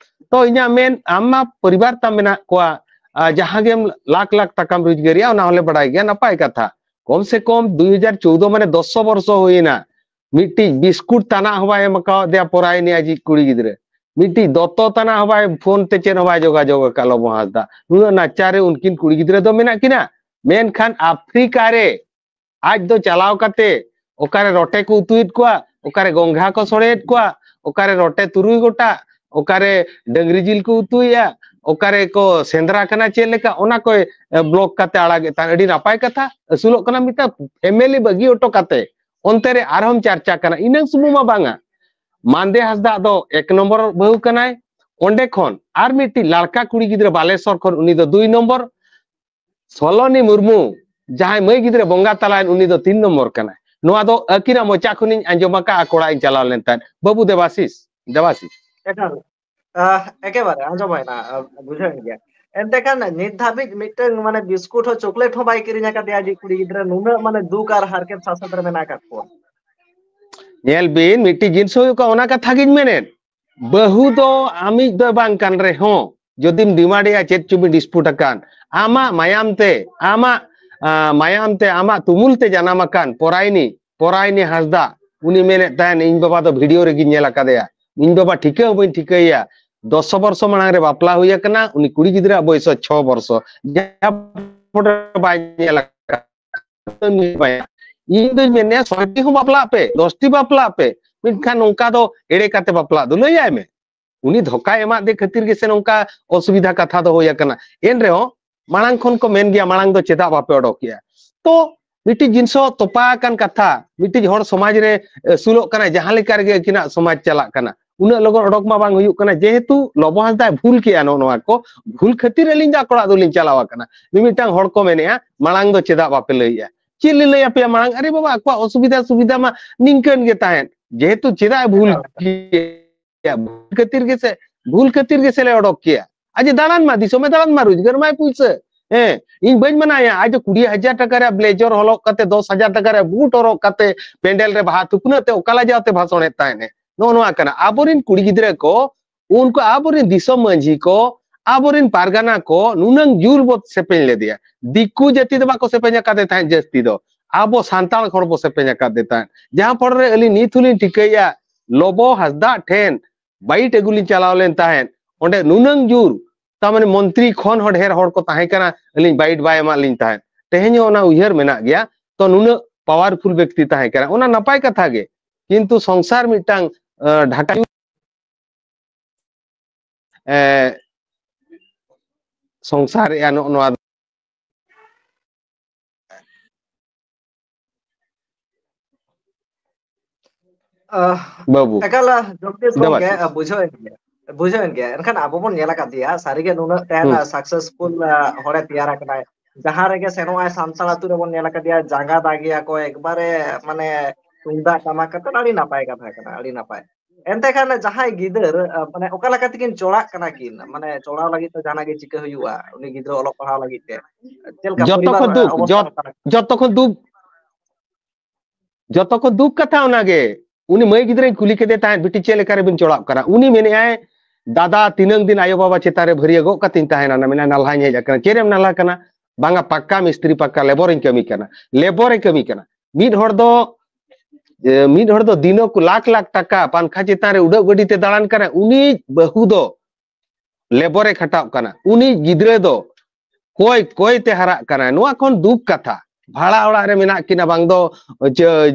ᱛᱚ ᱤᱧᱟᱜ ᱢᱮᱱ, ᱟᱢ ᱢᱟ ᱯᱚᱨᱤᱵᱟᱨ ᱛᱟᱢ ᱢᱮᱱᱟᱜ ᱠᱚᱣᱟ, ᱟᱨ ᱡᱟᱦᱟᱸ ᱜᱮᱢ ᱞᱟᱠᱷ ᱞᱟᱠᱷ ᱴᱟᱠᱟᱢ ᱨᱳᱡᱽᱜᱟᱨᱮᱜᱼᱟ, ᱚᱱᱟ ᱦᱚᱸᱞᱮ ᱵᱟᱲᱟᱭ ᱜᱮᱭᱟ, ᱱᱟᱯᱟᱭ ᱠᱟᱛᱷᱟ᱾ ᱠᱚᱢ ᱥᱮ ᱠᱚᱢ ᱫᱩᱭ ᱦᱟᱡᱟᱨ ᱪᱳᱣᱫᱚ ᱢᱟᱱᱮ ᱫᱚᱥ ᱵᱚᱨᱥᱚ ᱦᱩᱭᱮᱱᱟ, ᱢᱤᱫᱴᱤᱡ ᱵᱤᱥᱠᱩᱴ ᱛᱟᱱᱟᱜ ᱦᱚᱸ ᱵᱟᱭ ᱮᱢ ᱟᱠᱟᱣᱟᱫᱮᱭᱟ ᱯᱚᱨᱟᱭᱱᱤ ᱟᱡᱤᱡ ᱠᱩᱲᱤ ᱜᱤᱫᱽᱨᱟᱹ, ᱢᱤᱫᱴᱤᱡ ᱫᱚᱛᱚ ᱛᱟᱱᱟᱜ ᱦᱚᱸ ᱵᱟᱭ, ᱯᱷᱳᱱ ᱛᱮ ᱪᱮᱫ ᱦᱚᱸ ᱵᱟᱭ ᱡᱳᱜᱟᱡᱳᱜᱽ ᱟᱠᱟᱫ ᱞᱚᱵᱚ ᱦᱟᱸᱥᱫᱟ᱾ ᱱᱩᱱᱟᱹᱜ ᱱᱟᱪᱟᱨ ᱨᱮ ᱩᱱᱠᱤᱱ ᱠᱩᱲᱤ ᱜᱤᱫᱽᱨᱟᱹ ᱫᱚ ᱢᱮᱱᱟᱜ ᱠᱤᱱᱟ, ᱢᱮᱱᱠᱷᱟᱱ ᱟᱯᱷᱨᱤᱠᱟ ᱨᱮ ᱟᱡ ᱫᱚ ᱪᱟᱞᱟᱣ ᱠᱟᱛᱮ ᱚᱠᱟᱨᱮ ᱨᱚᱴᱮ ᱠᱚ ᱩᱛᱩᱭᱮᱫ ᱠᱚᱣᱟ, ᱚᱠᱟᱨᱮ ᱜᱚᱝᱜᱷᱟ ᱠᱚ ᱥᱚᱲᱮᱭᱮᱫ ᱠᱚᱣᱟ, ᱚᱠᱟᱨᱮ ᱨᱚᱴᱮ ᱛᱩᱨᱩᱭ ᱜᱚᱴᱟ, ᱚᱠᱟᱨᱮ ᱰᱟᱹᱝᱨᱤ ᱡᱤᱞ ᱠᱚ ᱩᱛᱩᱭᱮᱫᱼᱟ, ᱚᱠᱟᱨᱮ ᱠᱚ ᱥᱮᱸᱫᱽᱨᱟ ᱠᱟᱱᱟ, ᱪᱮᱫ ᱞᱮᱠᱟ, ᱚᱱᱟ ᱠᱚᱭ, ᱮ, ᱵᱞᱚᱜ ᱠᱟᱛᱮ ᱟᱲᱟᱜᱮᱫ ᱛᱟᱦᱮᱸᱫ᱾ ᱟᱹᱰᱤ ᱱᱟᱯᱟᱭ ᱠᱟᱛᱷᱟ, ᱟᱹᱥᱩᱞᱚᱜ ᱠᱟᱱᱟ ᱢᱤᱫᱴᱟᱝ ᱯᱷᱮᱢᱮᱞᱤ ᱵᱟᱹᱜᱤ ᱦᱚᱴᱚ ᱠᱟᱛᱮ ᱚᱱᱛᱮ ᱨᱮ ᱟᱨᱦᱚᱸᱢ ᱪᱟᱨᱪᱟ ᱠᱟᱱᱟ᱾ ᱤᱱᱟᱹᱝ ᱥᱩᱢᱩᱝ ᱢᱟ ᱵᱟᱝᱟ, ᱢᱟᱱᱫᱮ ᱦᱟᱸᱥᱫᱟᱜ ᱫᱚ ᱮᱠ ᱱᱚᱢᱵᱚᱨ ᱵᱟᱹᱦᱩ ᱠᱟᱱᱟᱭ᱾ ᱚᱸᱰᱮ ᱠᱷᱚᱱ ᱟᱨ ᱢᱤᱫᱴᱤᱡ ᱞᱟᱲᱠᱟ ᱠᱩᱲᱤ ᱜᱤᱫᱽᱨᱟᱹ ᱵᱟᱞᱮᱥᱚᱨ ᱠᱷᱚᱱ, ᱩᱱᱤ ᱫᱚ ᱫᱩᱭ ᱱᱚᱢᱵᱚᱨ᱾ ᱥᱚᱞᱚᱱᱤ ᱢᱩᱨᱢᱩ, ᱡᱟᱦᱟᱸᱭ ᱢᱟᱹᱭ ᱜᱤᱫᱽᱨᱟᱹ ᱵᱚᱸᱜᱟ ᱛᱟᱞᱟᱭᱮᱱ, ᱩᱱᱤ ᱫᱚ ᱛᱤᱱ ᱱᱚᱢᱵᱚᱨ ᱠᱟᱱᱟᱭ᱾ ᱱᱚᱣᱟ ᱫᱚ ᱟᱹᱠᱤᱱᱟᱜ ᱢᱚᱪᱟ ᱠᱷᱚᱱᱤᱧ ᱟᱸᱡᱚᱢ ᱟᱠᱟᱫᱼᱟ, ᱠᱚᱲᱟ ᱤᱧ ᱪᱟᱞᱟᱣ ᱞᱮᱱ ᱛᱟᱦᱮᱸᱫ᱾ ᱵᱟᱹᱵᱩ ᱫᱮᱵᱟᱥᱤᱥ, ᱫᱮᱵᱟᱥᱤᱥ᱾ ᱮᱠᱟᱞ, ᱟᱦ, ᱮᱠᱮᱵᱟᱨᱮ ᱟᱸᱡᱚᱢ ᱦᱩᱭᱱᱟ, ᱟᱦ, ᱵᱩᱡᱷᱟᱹᱣᱮᱱ ᱜᱮᱭᱟ᱾ ᱮᱱᱛᱮ ᱠᱷᱟᱱ ᱱᱤᱛ ᱫᱷᱟᱹᱵᱤᱡ ᱢᱤᱫᱴᱟᱝ ᱢᱟᱱᱮ ᱵᱤᱥᱠᱩᱴ ᱦᱚᱸ ᱪᱚᱠᱞᱮᱴ ᱦᱚᱸ ᱵᱟᱭ ᱠᱤᱨᱤᱧ ᱟᱠᱟᱫᱮᱭᱟ ᱟᱡᱤᱡ ᱠᱩᱲᱤ ᱜᱤᱫᱽᱨᱟᱹ, ᱱᱩᱱᱟᱹᱜ ᱢᱟᱱᱮ ᱫᱩᱠ ᱟᱨ ᱦᱟᱨᱠᱮᱛ ᱥᱟᱥᱮᱛ ᱨᱮ ᱢᱮᱱᱟᱜ ᱟᱠᱟᱫ ᱠᱚᱣᱟ᱾ ᱧᱮᱞ ᱵᱤᱱ, ᱢᱤᱫᱴᱤᱡ ᱡᱤᱱᱤᱥ ᱦᱩᱭᱩᱜ ᱠᱟᱱᱟ, ᱚᱱᱟ ᱠᱟᱛᱷᱟ ᱜᱤᱧ ᱢᱮᱱᱮᱫ, ᱵᱟᱹᱦᱩ ᱫᱚ ᱟᱢᱤᱡ ᱫᱚ ᱵᱟᱝ ᱠᱟᱱ ᱨᱮᱦᱚᱸ, ᱡᱩᱫᱤᱢ ᱰᱤᱢᱟᱱᱰᱮᱜᱼᱟ ᱪᱮᱫ ᱪᱚᱵᱤᱱ ᱰᱤᱥᱯᱩᱴ ᱟᱠᱟᱱ, ᱟᱢᱟᱜ ᱢᱟᱭᱟᱢ ᱛᱮ, ᱟᱢᱟᱜ, ᱟ, ᱢᱟᱭᱟᱢ ᱛᱮ, ᱟᱢᱟᱜ ᱛᱩᱢᱩᱞ ᱛᱮ ᱡᱟᱱᱟᱢ ᱟᱠᱟᱱ ᱯᱚᱨᱟᱭᱱᱤ, ᱯᱚᱨᱟᱭᱱᱤ ᱦᱟᱸᱥᱫᱟ, ᱩᱱᱤ ᱢᱮᱱᱮᱫ ᱛᱟᱦᱮᱱ, "ᱤᱧ ᱵᱟᱵᱟ ᱫᱚ ᱵᱷᱤᱰᱤᱭᱳ ᱨᱮᱜᱮᱧ ᱧᱮᱞ ᱟᱠᱟᱫᱮᱭᱟ, ᱤᱧ ᱵᱟᱵᱟ ᱴᱷᱤᱠᱟᱹ ᱦᱚᱸ ᱵᱟᱹᱧ ᱴᱷᱤᱠᱟᱹᱭᱮᱭᱟ, ᱫᱚᱥ ᱵᱚᱨᱥᱚ ᱢᱟᱲᱟᱝ ᱨᱮ ᱵᱟᱯᱞᱟ ᱦᱩᱭ ᱟᱠᱟᱱᱟ, ᱩᱱᱤ ᱠᱩᱲᱤ ᱜᱤᱫᱽᱨᱟᱹᱣᱟᱜ ᱵᱚᱭᱮᱥ ᱦᱚᱸ ᱪᱷᱚ ᱵᱚᱨᱥᱚ, ᱡᱟᱦᱟᱸ ᱯᱚᱨᱮ ᱵᱟᱭ ᱧᱮᱞ ᱟᱠᱟᱫ ᱤᱧ ᱫᱩᱧ ᱢᱮᱱᱮᱫᱼᱟ, ᱪᱷᱚᱭᱴᱤ ᱦᱚᱸ ᱵᱟᱯᱞᱟᱜ ᱯᱮ, ᱫᱚᱥᱴᱤ ᱵᱟᱯᱞᱟᱜ ᱯᱮ, ᱢᱮᱱᱠᱷᱟᱱ ᱱᱚᱝᱠᱟ ᱫᱚ ᱮᱲᱮ ᱠᱟᱛᱮ ᱵᱟᱯᱞᱟᱜ ᱫᱚ ᱞᱟᱹᱭᱟᱭ ᱢᱮ᱾ ᱩᱱᱤ ᱫᱷᱳᱠᱟᱭ ᱮᱢᱟᱫ ᱫᱮ ᱠᱷᱟᱹᱛᱤᱨ ᱜᱮᱥᱮ ᱱᱚᱝᱠᱟ ᱚᱥᱩᱵᱤᱫᱷᱟ ᱠᱟᱛᱷᱟ ᱫᱚ ᱦᱩᱭ ᱟᱠᱟᱱᱟ᱾ ᱮᱱ ᱨᱮᱦᱚᱸ ᱢᱟᱲᱟᱝ ᱠᱷᱚᱱ ᱠᱚ ᱢᱮᱱ ᱜᱮᱭᱟ, ᱢᱟᱲᱟᱝ ᱫᱚ ᱪᱮᱫᱟᱜ ᱵᱟᱯᱮ ᱚᱰᱚᱠᱮᱜᱼᱟ?" ᱛᱚ ᱢᱤᱫᱴᱤᱡ ᱡᱤᱱᱤᱥ ᱦᱚᱸ ᱛᱚᱯᱟ ᱟᱠᱟᱱ ᱠᱟᱛᱷᱟ, ᱢᱤᱫᱴᱤᱡ ᱦᱚᱲ ᱥᱚᱢᱟᱡᱽ ᱨᱮ ᱟᱹᱥᱩᱞᱚᱜ ᱠᱟᱱᱟᱭ, ᱡᱟᱦᱟᱸ ᱞᱮᱠᱟ ᱨᱮᱜᱮ ᱟᱹᱠᱤᱱᱟᱜ ᱥᱚᱢᱟᱡᱽ ᱪᱟᱞᱟᱜ ᱠᱟᱱᱟ, ᱩᱱᱟᱹᱜ ᱞᱚᱜᱚᱱ ᱚᱰᱚᱠ ᱢᱟ ᱵᱟᱝ ᱦᱩᱭᱩᱜ ᱠᱟᱱᱟ᱾ ᱡᱮᱦᱮᱛᱩ ᱞᱚᱵᱚ ᱦᱟᱸᱥᱫᱟᱭ ᱵᱷᱩᱞ ᱠᱮᱜᱼᱟ ᱱᱚᱜᱼᱚ ᱱᱚᱣᱟ ᱠᱚ, ᱵᱷᱩᱞ ᱠᱷᱟᱹᱛᱤᱨ ᱟᱹᱞᱤᱧ ᱫᱚ ᱟᱠᱚ ᱚᱲᱟᱜ ᱫᱚᱞᱤᱧ ᱪᱟᱞᱟᱣ ᱟᱠᱟᱱᱟ᱾ ᱢᱤᱢᱤᱫᱴᱟᱝ ᱦᱚᱲ ᱠᱚ ᱢᱮᱱᱮᱜᱼᱟ, "ᱢᱟᱲᱟᱝ ᱫᱚ ᱪᱮᱫᱟᱜ ᱵᱟᱯᱮ ᱞᱟᱹᱭᱮᱜᱼᱟ?" ᱪᱮᱫ ᱞᱮ ᱞᱟᱹᱭ ᱟᱯᱮᱭᱟ ᱢᱟᱲᱟᱝ? ᱟᱨᱮ ᱵᱟᱵᱟ, ᱟᱠᱚᱣᱟᱜ ᱚᱥᱩᱵᱤᱫᱷᱟ ᱥᱩᱵᱤᱫᱷᱟ ᱢᱟ ᱱᱤᱝᱠᱟᱹᱱ ᱜᱮ ᱛᱟᱦᱮᱸᱫ᱾ ᱡᱮᱦᱮᱛᱩ ᱪᱮᱫᱟᱜ ᱮ ᱵᱷᱩᱞ ᱠᱮᱜᱼᱟ? ᱵᱷᱩᱞ ᱠᱷᱟᱹᱛᱤᱨ ᱜᱮᱥᱮ, ᱵᱷᱩᱞ ᱠᱷᱟᱹᱛᱤᱨ ᱜᱮᱥᱮ ᱞᱮ ᱚᱰᱚᱠ ᱠᱮᱜᱼᱟ᱾ ᱟᱡ ᱮ ᱫᱟᱬᱟᱱ ᱢᱟ, ᱫᱤᱥᱚᱢᱮ ᱫᱟᱬᱟᱱ ᱢᱟ, ᱨᱳᱡᱽᱜᱟᱨ ᱢᱟᱭ ᱯᱩᱭᱥᱟᱹ᱾ ᱦᱮᱸ, ᱤᱧ ᱵᱟᱹᱧ ᱢᱟᱱᱟᱭᱟ, ᱟᱡ ᱫᱚ ᱠᱩᱲᱤ ᱦᱟᱡᱟᱨ ᱴᱟᱠᱟ ᱨᱮᱭᱟᱜ ᱵᱞᱮᱡᱚᱨ ᱦᱚᱨᱚᱜ ᱠᱟᱛᱮ, ᱫᱚᱥ ᱦᱟᱡᱟᱨ ᱴᱟᱠᱟ ᱨᱮᱭᱟᱜ ᱵᱩᱴ ᱦᱚᱨᱚᱜ ᱠᱟᱛᱮ, ᱯᱮᱱᱰᱮᱞ ᱨᱮ ᱵᱟᱦᱟ ᱛᱷᱩᱯᱱᱟᱹᱜ ᱛᱮ ᱚᱠᱟ ᱞᱟᱡᱟᱣ ᱛᱮ ᱵᱷᱟᱥᱚᱱᱮᱫ ᱛᱟᱦᱮᱸᱫ ᱮ? ᱱᱚᱜᱼᱚ ᱱᱚᱣᱟ ᱠᱟᱱᱟ᱾ ᱟᱵᱚᱨᱮᱱ ᱠᱩᱲᱤ ᱜᱤᱫᱽᱨᱟᱹ ᱠᱚ, ᱩᱱᱠᱩ ᱟᱵᱚᱨᱮᱱ ᱫᱤᱥᱚᱢ ᱢᱟᱹᱡᱷᱤ ᱠᱚ, ᱟᱵᱚᱨᱮᱱ ᱯᱟᱨᱜᱟᱱᱟ ᱠᱚ ᱱᱩᱱᱟᱹᱝ ᱡᱳᱨ ᱵᱚ ᱥᱮᱯᱮᱧ ᱞᱮᱫᱮᱭᱟ᱾ ᱫᱤᱠᱩ ᱡᱟᱹᱛᱤ ᱫᱚ ᱵᱟᱠᱚ ᱥᱮᱯᱮᱧ ᱟᱠᱟᱫᱮ ᱛᱟᱦᱮᱸᱫ ᱡᱟᱹᱥᱛᱤ ᱫᱚ, ᱟᱵᱚ ᱥᱟᱱᱛᱟᱲ ᱦᱚᱲ ᱵᱚ ᱥᱮᱯᱮᱧ ᱟᱠᱟᱫᱮ ᱛᱟᱦᱮᱸᱫ᱾ ᱡᱟᱦᱟᱸ ᱯᱚᱨᱮ ᱨᱮ ᱟᱹᱞᱤᱧ ᱱᱤᱛ ᱦᱚᱸᱞᱤᱧ ᱴᱷᱤᱠᱟᱹᱭᱮᱫᱼᱟ, ᱞᱚᱵᱚ ᱦᱟᱸᱥᱫᱟᱜ ᱴᱷᱮᱱ ᱵᱟᱭᱤᱴ ᱟᱹᱜᱩ ᱞᱤᱧ ᱪᱟᱞᱟᱣ ᱞᱮᱱ ᱛᱟᱦᱮᱸᱫ, ᱚᱸᱰᱮ ᱱᱩᱱᱟᱹᱝ ᱡᱳᱨ, ᱛᱟᱨ ᱢᱟᱱᱮ ᱢᱚᱱᱛᱨᱤ ᱠᱷᱚᱱ ᱦᱚᱸ ᱰᱷᱮᱨ ᱦᱚᱲ ᱠᱚ ᱛᱟᱦᱮᱸ ᱠᱟᱱᱟ, ᱟᱹᱞᱤᱧ ᱵᱟᱭᱤᱴ ᱵᱟᱭ ᱮᱢᱟᱜ ᱞᱤᱧ ᱛᱟᱦᱮᱸᱫ᱾ ᱛᱮᱦᱮᱧ ᱦᱚᱸ ᱚᱱᱟ ᱩᱭᱦᱟᱹᱨ ᱢᱮᱱᱟᱜ ᱜᱮᱭᱟ᱾ ᱛᱚ, ᱱᱩᱱᱟᱹᱜ ᱯᱟᱣᱟᱨᱯᱷᱩᱞ ᱵᱮᱠᱛᱤ ᱛᱟᱦᱮᱸ ᱠᱟᱱᱟ, ᱚᱱᱟ ᱱᱟᱯᱟᱭ ᱠᱟᱛᱷᱟ ᱜᱮ, ᱠᱤᱱᱛᱩ ᱥᱚᱝᱥᱟᱨ ᱢᱤᱫᱴᱟᱝ, ᱟᱸ, ᱰᱷᱟᱠᱟ, ᱮᱸ, ᱥᱚᱝᱥᱟᱨᱮᱜᱼᱟ ᱱᱚᱜᱼᱚ ᱱᱚᱣᱟ ᱫᱚ᱾ ᱟᱦ, ᱵᱟᱹᱵᱩ᱾ ᱮᱠᱟᱞ, ᱡᱚᱜᱽᱫᱤᱥ ᱜᱚᱢᱠᱮ, ᱫᱮᱵᱟᱥᱤᱥ᱾ ᱵᱩᱡᱷᱟᱹᱣᱮᱱ ᱜᱮᱭᱟ, ᱵᱩᱡᱷᱟᱹᱣᱮᱱ ᱜᱮᱭᱟ᱾ ᱮᱱᱠᱷᱟᱱ ᱟᱵᱚ ᱵᱚᱱ ᱧᱮᱞ ᱟᱠᱟᱫᱮᱭᱟ, ᱥᱟᱹᱨᱤᱜᱮ ᱱᱩᱱᱟᱹᱜ ᱴᱟᱭᱤᱢ ᱦᱩᱸ᱾ Successful, ᱟ, ᱦᱚᱲᱮ ᱛᱮᱭᱟᱨ ᱟᱠᱟᱫᱟᱭ᱾ ᱡᱟᱦᱟᱸ ᱨᱮᱜᱮ ᱥᱮᱱᱚᱜ ᱟᱭ, ᱥᱟᱱᱛᱟᱲ ᱟᱹᱛᱩ ᱨᱮᱵᱚᱱ ᱧᱮᱞ ᱟᱠᱟᱫᱮᱭᱟ, ᱡᱟᱸᱜᱟ ᱫᱟᱜᱮᱭᱟ ᱠᱚ ᱮᱠᱵᱟᱨᱮ, ᱢᱟᱱᱮ, ᱛᱩᱢᱫᱟᱜ ᱴᱟᱢᱟᱠ ᱠᱟᱛᱮ᱾ ᱟᱹᱰᱤ ᱱᱟᱯᱟᱭ ᱠᱟᱛᱷᱟ ᱠᱟᱱᱟ, ᱟᱹᱰᱤ ᱱᱟᱯᱟᱭ᱾ ᱮᱱᱛᱮ ᱠᱷᱟᱱ ᱡᱟᱦᱟᱸᱭ ᱜᱤᱫᱟᱹᱨ, ᱟ, ᱢᱟᱱᱮ, ᱚᱠᱟ ᱞᱮᱠᱟ ᱛᱮᱠᱤᱱ ᱪᱚᱲᱟᱜ ᱠᱟᱱᱟ ᱠᱤᱱ, ᱢᱟᱱᱮ, ᱪᱚᱲᱟᱣ ᱞᱟᱹᱜᱤᱫ ᱛᱮ ᱡᱟᱦᱟᱱᱟᱜ ᱜᱮ ᱪᱤᱠᱟᱹ ᱦᱩᱭᱩᱜᱼᱟ, ᱩᱱᱤ ᱜᱤᱫᱽᱨᱟᱹ ᱚᱞᱚᱜ ᱯᱟᱲᱦᱟᱣ ᱞᱟᱹᱜᱤᱫ ᱛᱮ ᱪᱮᱫ ᱞᱮᱠᱟ ᱡᱚᱛᱚ ᱯᱚᱨᱤᱵᱟᱨ, ᱠᱷᱚᱱ ᱟ, ᱫᱩᱠ, ᱚᱵᱚᱥᱛᱷᱟ ᱡᱚᱛ-, ᱚᱠᱟ ᱞᱮᱠᱟ? ᱡᱚᱛᱚ ᱠᱷᱚᱱ ᱫᱩᱠ, ᱡᱚᱛᱚ ᱠᱷᱚᱱ ᱫᱩᱠ ᱠᱟᱛᱷᱟ ᱚᱱᱟᱜᱮ᱾ ᱩᱱᱤ ᱢᱟᱹᱭ ᱜᱤᱫᱽᱨᱟᱹᱧ ᱠᱩᱞᱤ ᱠᱮᱫᱮ ᱛᱟᱦᱮᱸᱫ, "ᱵᱤᱴᱤ, ᱪᱮᱫ ᱞᱮᱠᱟ ᱨᱮᱵᱤᱱ ᱪᱚᱲᱟᱜ ᱠᱟᱱᱟ?" ᱩᱱᱤ ᱢᱮᱱᱮᱫᱼᱟᱭ, "ᱫᱟᱫᱟ, ᱛᱤᱱᱟᱹᱝ ᱫᱤᱱ ᱟᱭᱳ ᱵᱟᱵᱟ ᱪᱮᱛᱟᱱ ᱨᱮ ᱵᱷᱟᱹᱨᱭᱟᱹ ᱜᱚᱜ ᱠᱟᱛᱮᱧ ᱛᱟᱦᱮᱱᱟ?" ᱚᱱᱟ ᱢᱮᱱᱟ, "ᱱᱟᱞᱦᱟᱧ ᱦᱮᱡ ᱟᱠᱟᱱᱟ᱾" "ᱪᱮᱫ ᱮᱢ ᱱᱟᱞᱦᱟ ᱠᱟᱱᱟ?" "ᱵᱟᱝᱟ, ᱯᱟᱠᱟ ᱢᱤᱥᱛᱨᱤ, ᱯᱟᱠᱟ ᱞᱮᱵᱚᱨᱤᱧ ᱠᱟᱹᱢᱤ ᱠᱟᱱᱟ, ᱞᱮᱵᱚᱨᱮ ᱠᱟᱹᱢᱤ ᱠᱟᱱᱟ᱾" ᱢᱤᱫ ᱦᱚᱲ ᱫᱚ, ᱮ, ᱢᱤᱫ ᱦᱚᱲ ᱫᱚ ᱫᱤᱱᱚ ᱠᱚ ᱞᱟᱠᱷ ᱞᱟᱠᱷ ᱴᱟᱠᱟ ᱯᱟᱱᱠᱷᱟ ᱪᱮᱛᱟᱱ ᱨᱮ ᱩᱰᱟᱹᱜ ᱜᱟᱹᱰᱤ ᱛᱮ ᱫᱟᱬᱟᱱ ᱠᱟᱱᱟ, ᱩᱱᱤ ᱵᱟᱹᱦᱩ ᱫᱚ ᱞᱮᱵᱚᱨᱮ ᱠᱷᱟᱴᱟᱣᱜ ᱠᱟᱱᱟ, ᱩᱱᱤ ᱜᱤᱫᱽᱨᱟᱹ ᱫᱚ ᱠᱚᱭ ᱠᱚᱭ ᱛᱮ ᱦᱟᱨᱟᱜ ᱠᱟᱱᱟᱭ᱾ ᱱᱚᱣᱟ ᱠᱷᱚᱱ ᱫᱩᱠ ᱠᱟᱛᱷᱟ, ᱵᱷᱟᱲᱟ ᱚᱲᱟᱜ ᱨᱮ ᱢᱮᱱᱟᱜ ᱠᱤᱱᱟ, ᱵᱟᱝ ᱫᱚ